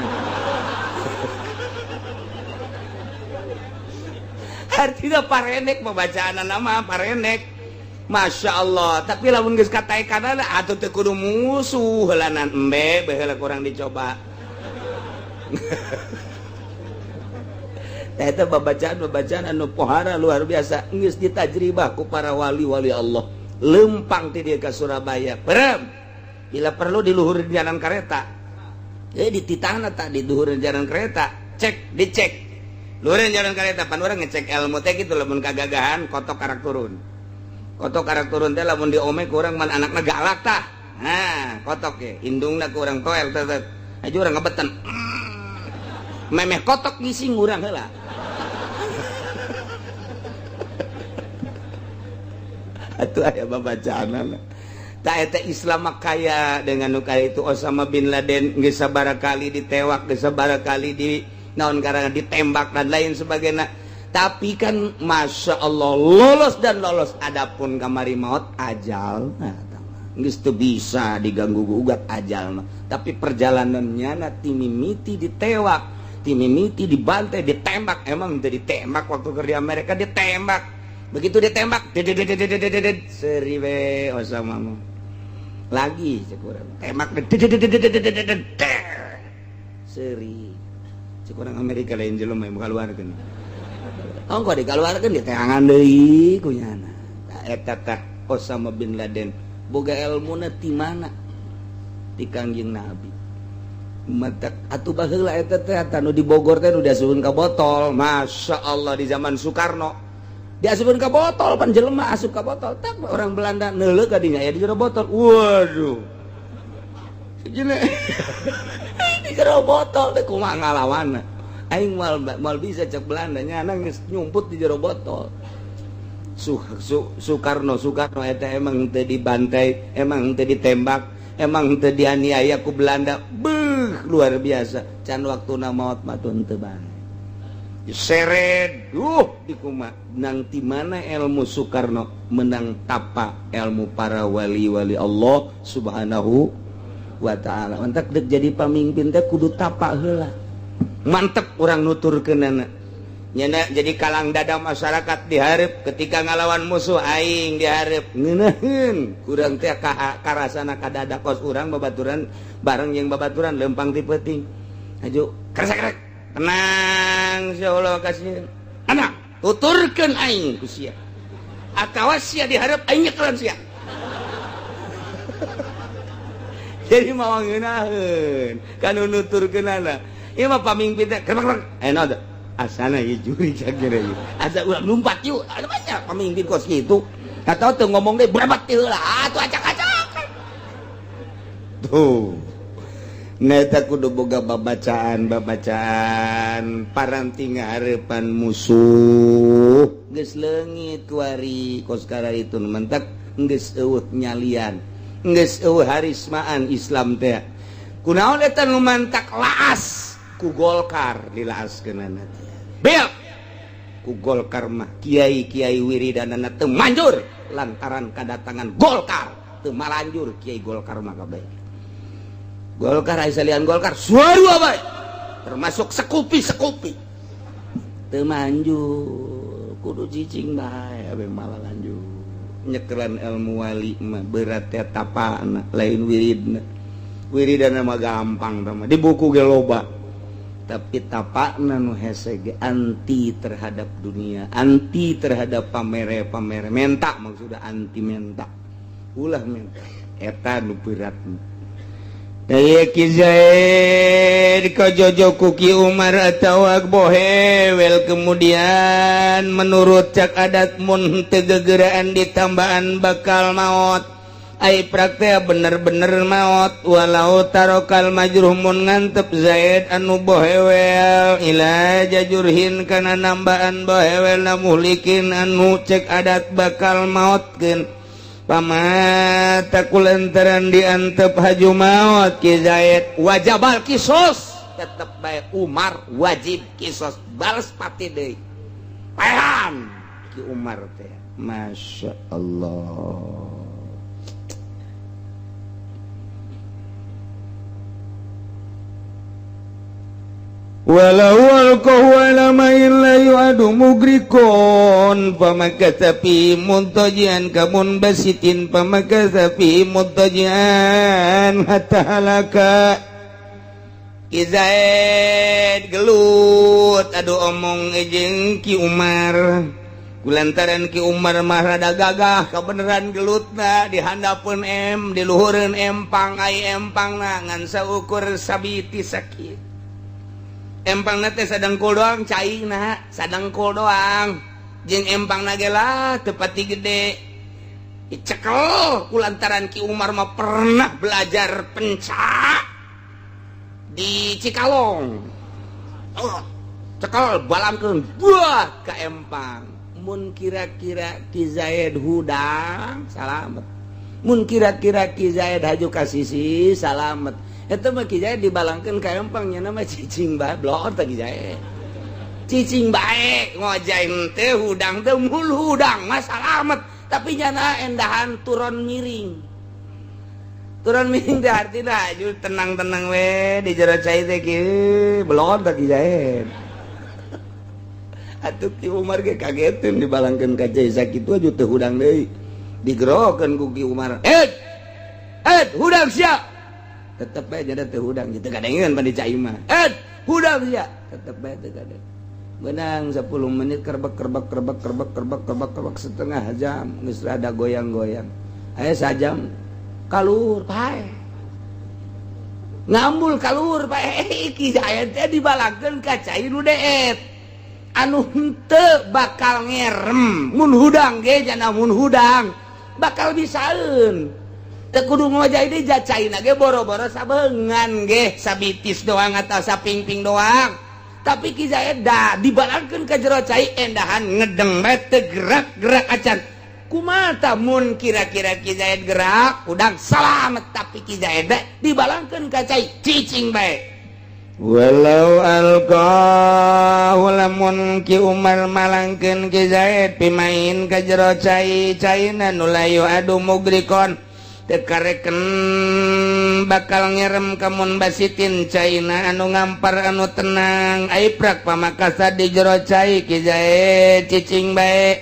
Artinya parenek pembacaan nama parenek. Masya Allah, tapi lamun geus kataekanana atuh teu kudu musuh heulanan embe baheula kurang dicoba. Tah eta babacaan-babacaan anu pohara luar biasa geus ditajribah ku para wali-wali Allah. Lempang ti dieu ka Surabaya. Perem. Bila perlu di luhur jalan kereta. Dititahna tak di luhur jalan kereta. Cek, dicek. Luhur jalan kereta pan urang ngecek ilmu teh kitu lamun kagagahan kotok karak turun. Kotok karak turun teh lamun diome ku urang man anakna galak tah. Nah, kotok ge indungna ku urang toel teh. Aja urang ngebeten. Memeh kotok ngising urang heula. Atuh aya babacaanana. Tah eta Islam mah kaya dengan nu kaya itu. Osama bin Laden geus sabaraha kali ditewak, geus sabaraha kali di naon karena ditembak dan lain sebagainya. Tapi kan Masya Allah lolos dan lolos. Adapun kamari maut ajal nah, geus teu bisa diganggu gugat ajal mah. Tapi perjalanannya na timimiti ditewak, timimiti dibantai, ditembak. Emang teu ditembak waktu keur di Amerika ditembak. Begitu ditembak seri we Osama mah. Lagi cek urang tembak seri. Cek urang Amerika lain jelema yang kaluarkeun. Oh kok dikaluarkeun diteangan deui ku nyana. Tah eta tah Osama bin Laden boga elmuna ti mana? Ti Kangjeng Nabi. Matak atuh baheula eta teh anu di Bogor teh nu diasupkeun ka botol. Masya Allah di zaman Soekarno. Diasupkeun ka botol pan jelema asup ka botol. Tak orang Belanda neuleuh ka dinya aya di jero botol. Waduh. Jelema di jero botol teh kumaha ngalawanna. Aing moal bisa cek Belanda nyana geus nyumput di jero botol. Soekarno eta emang teu dibantai, emang teu ditembak, emang teu dianiaya ku Belanda. Beuh, luar biasa. Can waktuna maot mah teu bae. Seret, dikuma nang ti mana ilmu Soekarno menang tapa ilmu para wali-wali Allah Subhanahu wa ta'ala. Entak dek jadi pamimpin teh kudu tapa heula. Mantep urang nuturkeunana. Nyana jadi kalang dada masyarakat dihareup ketika ngalawan musuh aing dihareup ngeunaheun kurang teh karasana ka dada kos urang babaturan bareng jeung babaturan lempang ti peuting. Aju kresek-kresek tenang insyaallah kasih anak tuturkeun aing ku sia atawa sia dihareup aing nyekelan sia. Jadi mawa ngeunaheun kan nuturkeunana ieu mah pamimpin teh krek-krek eno asana ieu juri cak ieu asa urang lumpat yuk ada banyak pamimpin kos kitu atau teu ngomong deui brebat teh heula atuh acak-acakan tuh. Neta kudu boga babacaan paranti ngaharepan musuh geus leungit kuari kos itu mentak geus eueuh nyalian geus eueuh harismaan Islam teh kunaon eta nu mantak laas ku Golkar dilaaskeunana teh bel ku Golkar mah kiai-kiai wiridanana teu manjur lantaran kadatangan Golkar teu malanjur kiai Golkar mah kabeh Golkar aya salian Golkar suara bae termasuk sekupi-sekupi teu manjur kudu cicing bae abe malah lanjut. Nyekelan ilmu wali mah berat teh tapana, lain wiridna. Wiridana mah gampang tah, di buku ge loba. Tapi tapakna nu hese ge anti terhadap dunia, anti terhadap pamere-pamere menta, maksudna anti menta. Ulah menta. Eta nu berat. Daya Ki Zaid kajojo ku Ki Umar atawa bohewel, kemudian menurut cak adat mun teu gegeraan ditambaan bakal maot. Ai praktek bener-bener maot. Walau tarokal majruh, mun ngantep Zaid anu bohewel, ila jajurhin kana nambaan bohewel na muhlikin anu cek adat bakal maotkeun, pamata kulantaran diantep haju maot Ki Zaid, wajabal kisos, tetep bae Umar wajib kisos, balas pati deui, paehan Ki Umar teh. Masya Allah. Walau alqahu ala ma'in la yu'adu mugrikon famakatha fi muntajian kamun basitin famakatha fi muntajian hatta halaka. Ki Zaid gelut aduh omong jeung Ki Umar, kulantaran Ki Umar mah rada gagah kabeneran gelutna di handapeun em di luhureun empang, ai empangna ngan saukur sabiti sakit. Empang teh sadengkul doang caina, sadengkul doang jeung empang ge lah teu pati gede. Dicekel kulantaran Ki Umar mah pernah belajar pencak di Cikalong. Oh, cekel balangkeun buah ka empang. Mun kira-kira Ki Zaid hudang salamet, mun kira-kira Ki Zaid haju ka sisi salamet. Eta mah Ki Zaid dibalangkeun ka empang nya mah cicing bae blor teh Ki Zaid. Cicing bae ngojay teh hudang teh mul hudang mah salamet, tapi nyana endahan turun miring. Turun miring teh artina aju tenang-tenang we di jero cai teh kieu blor teh Ki Zaid. Atuh Ki Umar ge kageteun dibalangkeun ka cai sakitu aju teu hudang deui. Digerokeun ku Ki Umar. "Eh! Eh, hudang sia!" Tetep bae jadi teu hudang gitu kadengeun pan di cai mah. "Eh, hudang sia!" Tetep bae teu kadeng. Benang 10 menit kerbek kerbek kerbek kerbek kerbek kerbek kerbek setengah jam geus rada goyang-goyang. Aya sajam kalur pae. Ngambul kalur pae. Ki Zaid teh dibalangkeun ka cai nu deet. Anu henteu bakal ngerem mun hudang ge jana mun hudang bakal bisaeun. Teu kudu ngojay deui jacaina ge boro-boro sabeungan ge sabitis doang atau sapingping doang. Tapi Ki Zaid da dibalangkeun ka jero cai endahan ngedeng bae teu gerak-gerak acan. Kumaha mun kira-kira Ki Zaid gerak hudang salamet, tapi Ki Zaid dibalangkeun ka cai cicing bae. Walau alqahu, lamun Ki Umar malangkeun Ki Zaid pimain ka jero cai caina nu layu adu mugrikon teu kareken bakal ngerem kamun basitin caina anu ngampar anu tenang, ai prak pamakasa di jero cai Ki Zaid cicing bae,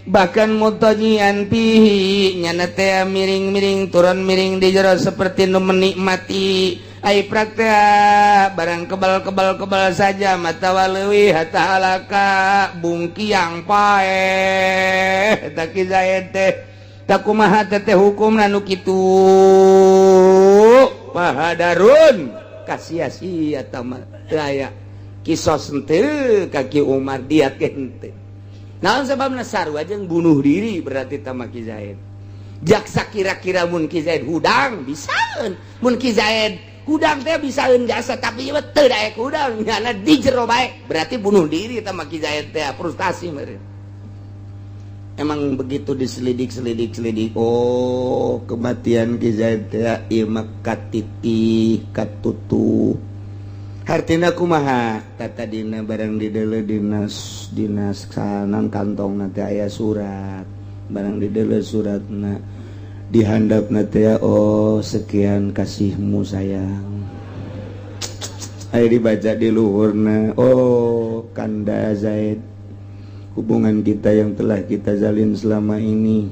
bahkan mutajian pihi nyana teh miring-miring turun miring di jero seperti nu menikmati, ai praktek barang kebal-kebal-kebal saja mata waleuwih hatta halaka bungkiang paeh eta Ki Zaid teh. Takumaha teh hukumna nu kitu? Pahadarun kasia-sia mah teu aya kisos henteu ka Ki Umar, diat ge henteu. Naon sababna? Sarua jeung bunuh diri berarti tama Ki Zaid. Jaksa kira-kira mun Ki Zaid hudang bisaeun, mun Ki Zaid hudang teh bisaeun jasa, tapi ieu teu daek hudang nyana di jero bae berarti bunuh diri tama Ki Zaid teh, frustasi meureun. Emang begitu diselidik-selidik selidik, oh kematian Ki Zaid teh ieu mah katitih katutuh. Hartina kumaha? Tata dina barang dideuleu dinas dinas kanan kantong teh aya surat, barang dideuleu suratna dihandapna teh, oh sekian kasihmu sayang. Aya dibaca di luhurna, oh Kanda Zaid, hubungan kita yang telah kita jalin selama ini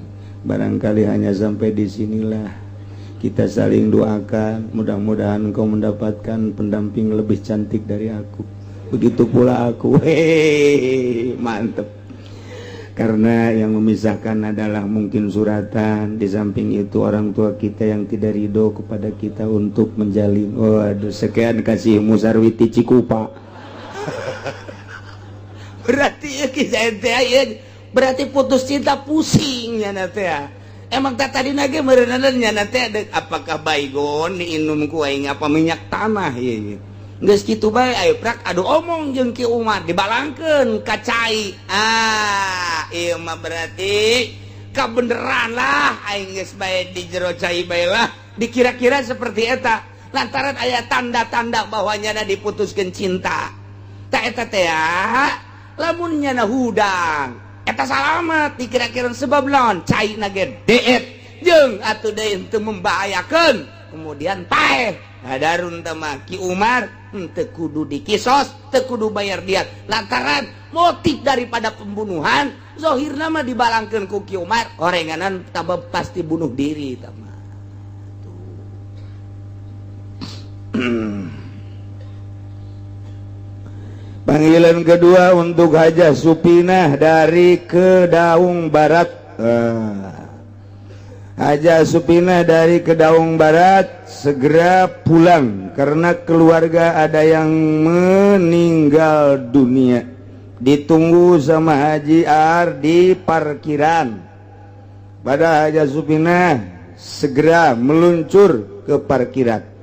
Barangkali hanya sampai di sinilah kita saling doakan. Mudah-mudahan kau mendapatkan pendamping lebih cantik dari aku. Begitu pula aku. Hehehe, mantep. Karena yang memisahkan adalah mungkin suratan. Di samping itu orang tua kita yang tidak ridho kepada kita untuk menjalin. Waduh, sekian kasih Musarwiti Cikupa. Berarti ya kisah ente ya, berarti putus cinta pusing ya nanti ya. Emang tak tadi nage meureunan nya nanti ada apakah baygon diinum ku aing apa minyak tanah ya. Geus kitu bae ayo prak adu omong jeung Ki Umar dibalangkeun ka cai. Ah, ieu mah berarti kabeneran lah aing geus bae di jero cai bae lah. Dikira-kira seperti eta lantaran aya tanda-tanda bahwa nyana diputuskeun cinta. Tak eta teh lamun nyana hudang eta salamat dikira-kira sebab lawan cai nage deet jeung atuh deui teu membahayakeun kemudian paeh hadarun teh mah Ki Umar henteu kudu dikisos, teu kudu bayar diat lantaran motif daripada pembunuhan zohirna mah dibalangkeun ku Ki Umar orenganan tabab pasti bunuh diri tah mah. Tuh. Panggilan kedua untuk Hajah Supinah dari Kedaung Barat. Hajah Supinah dari Kedaung Barat segera pulang karena keluarga ada yang meninggal dunia. Ditunggu sama Haji Ar di parkiran. Pada Hajah Supinah segera meluncur ke parkiran.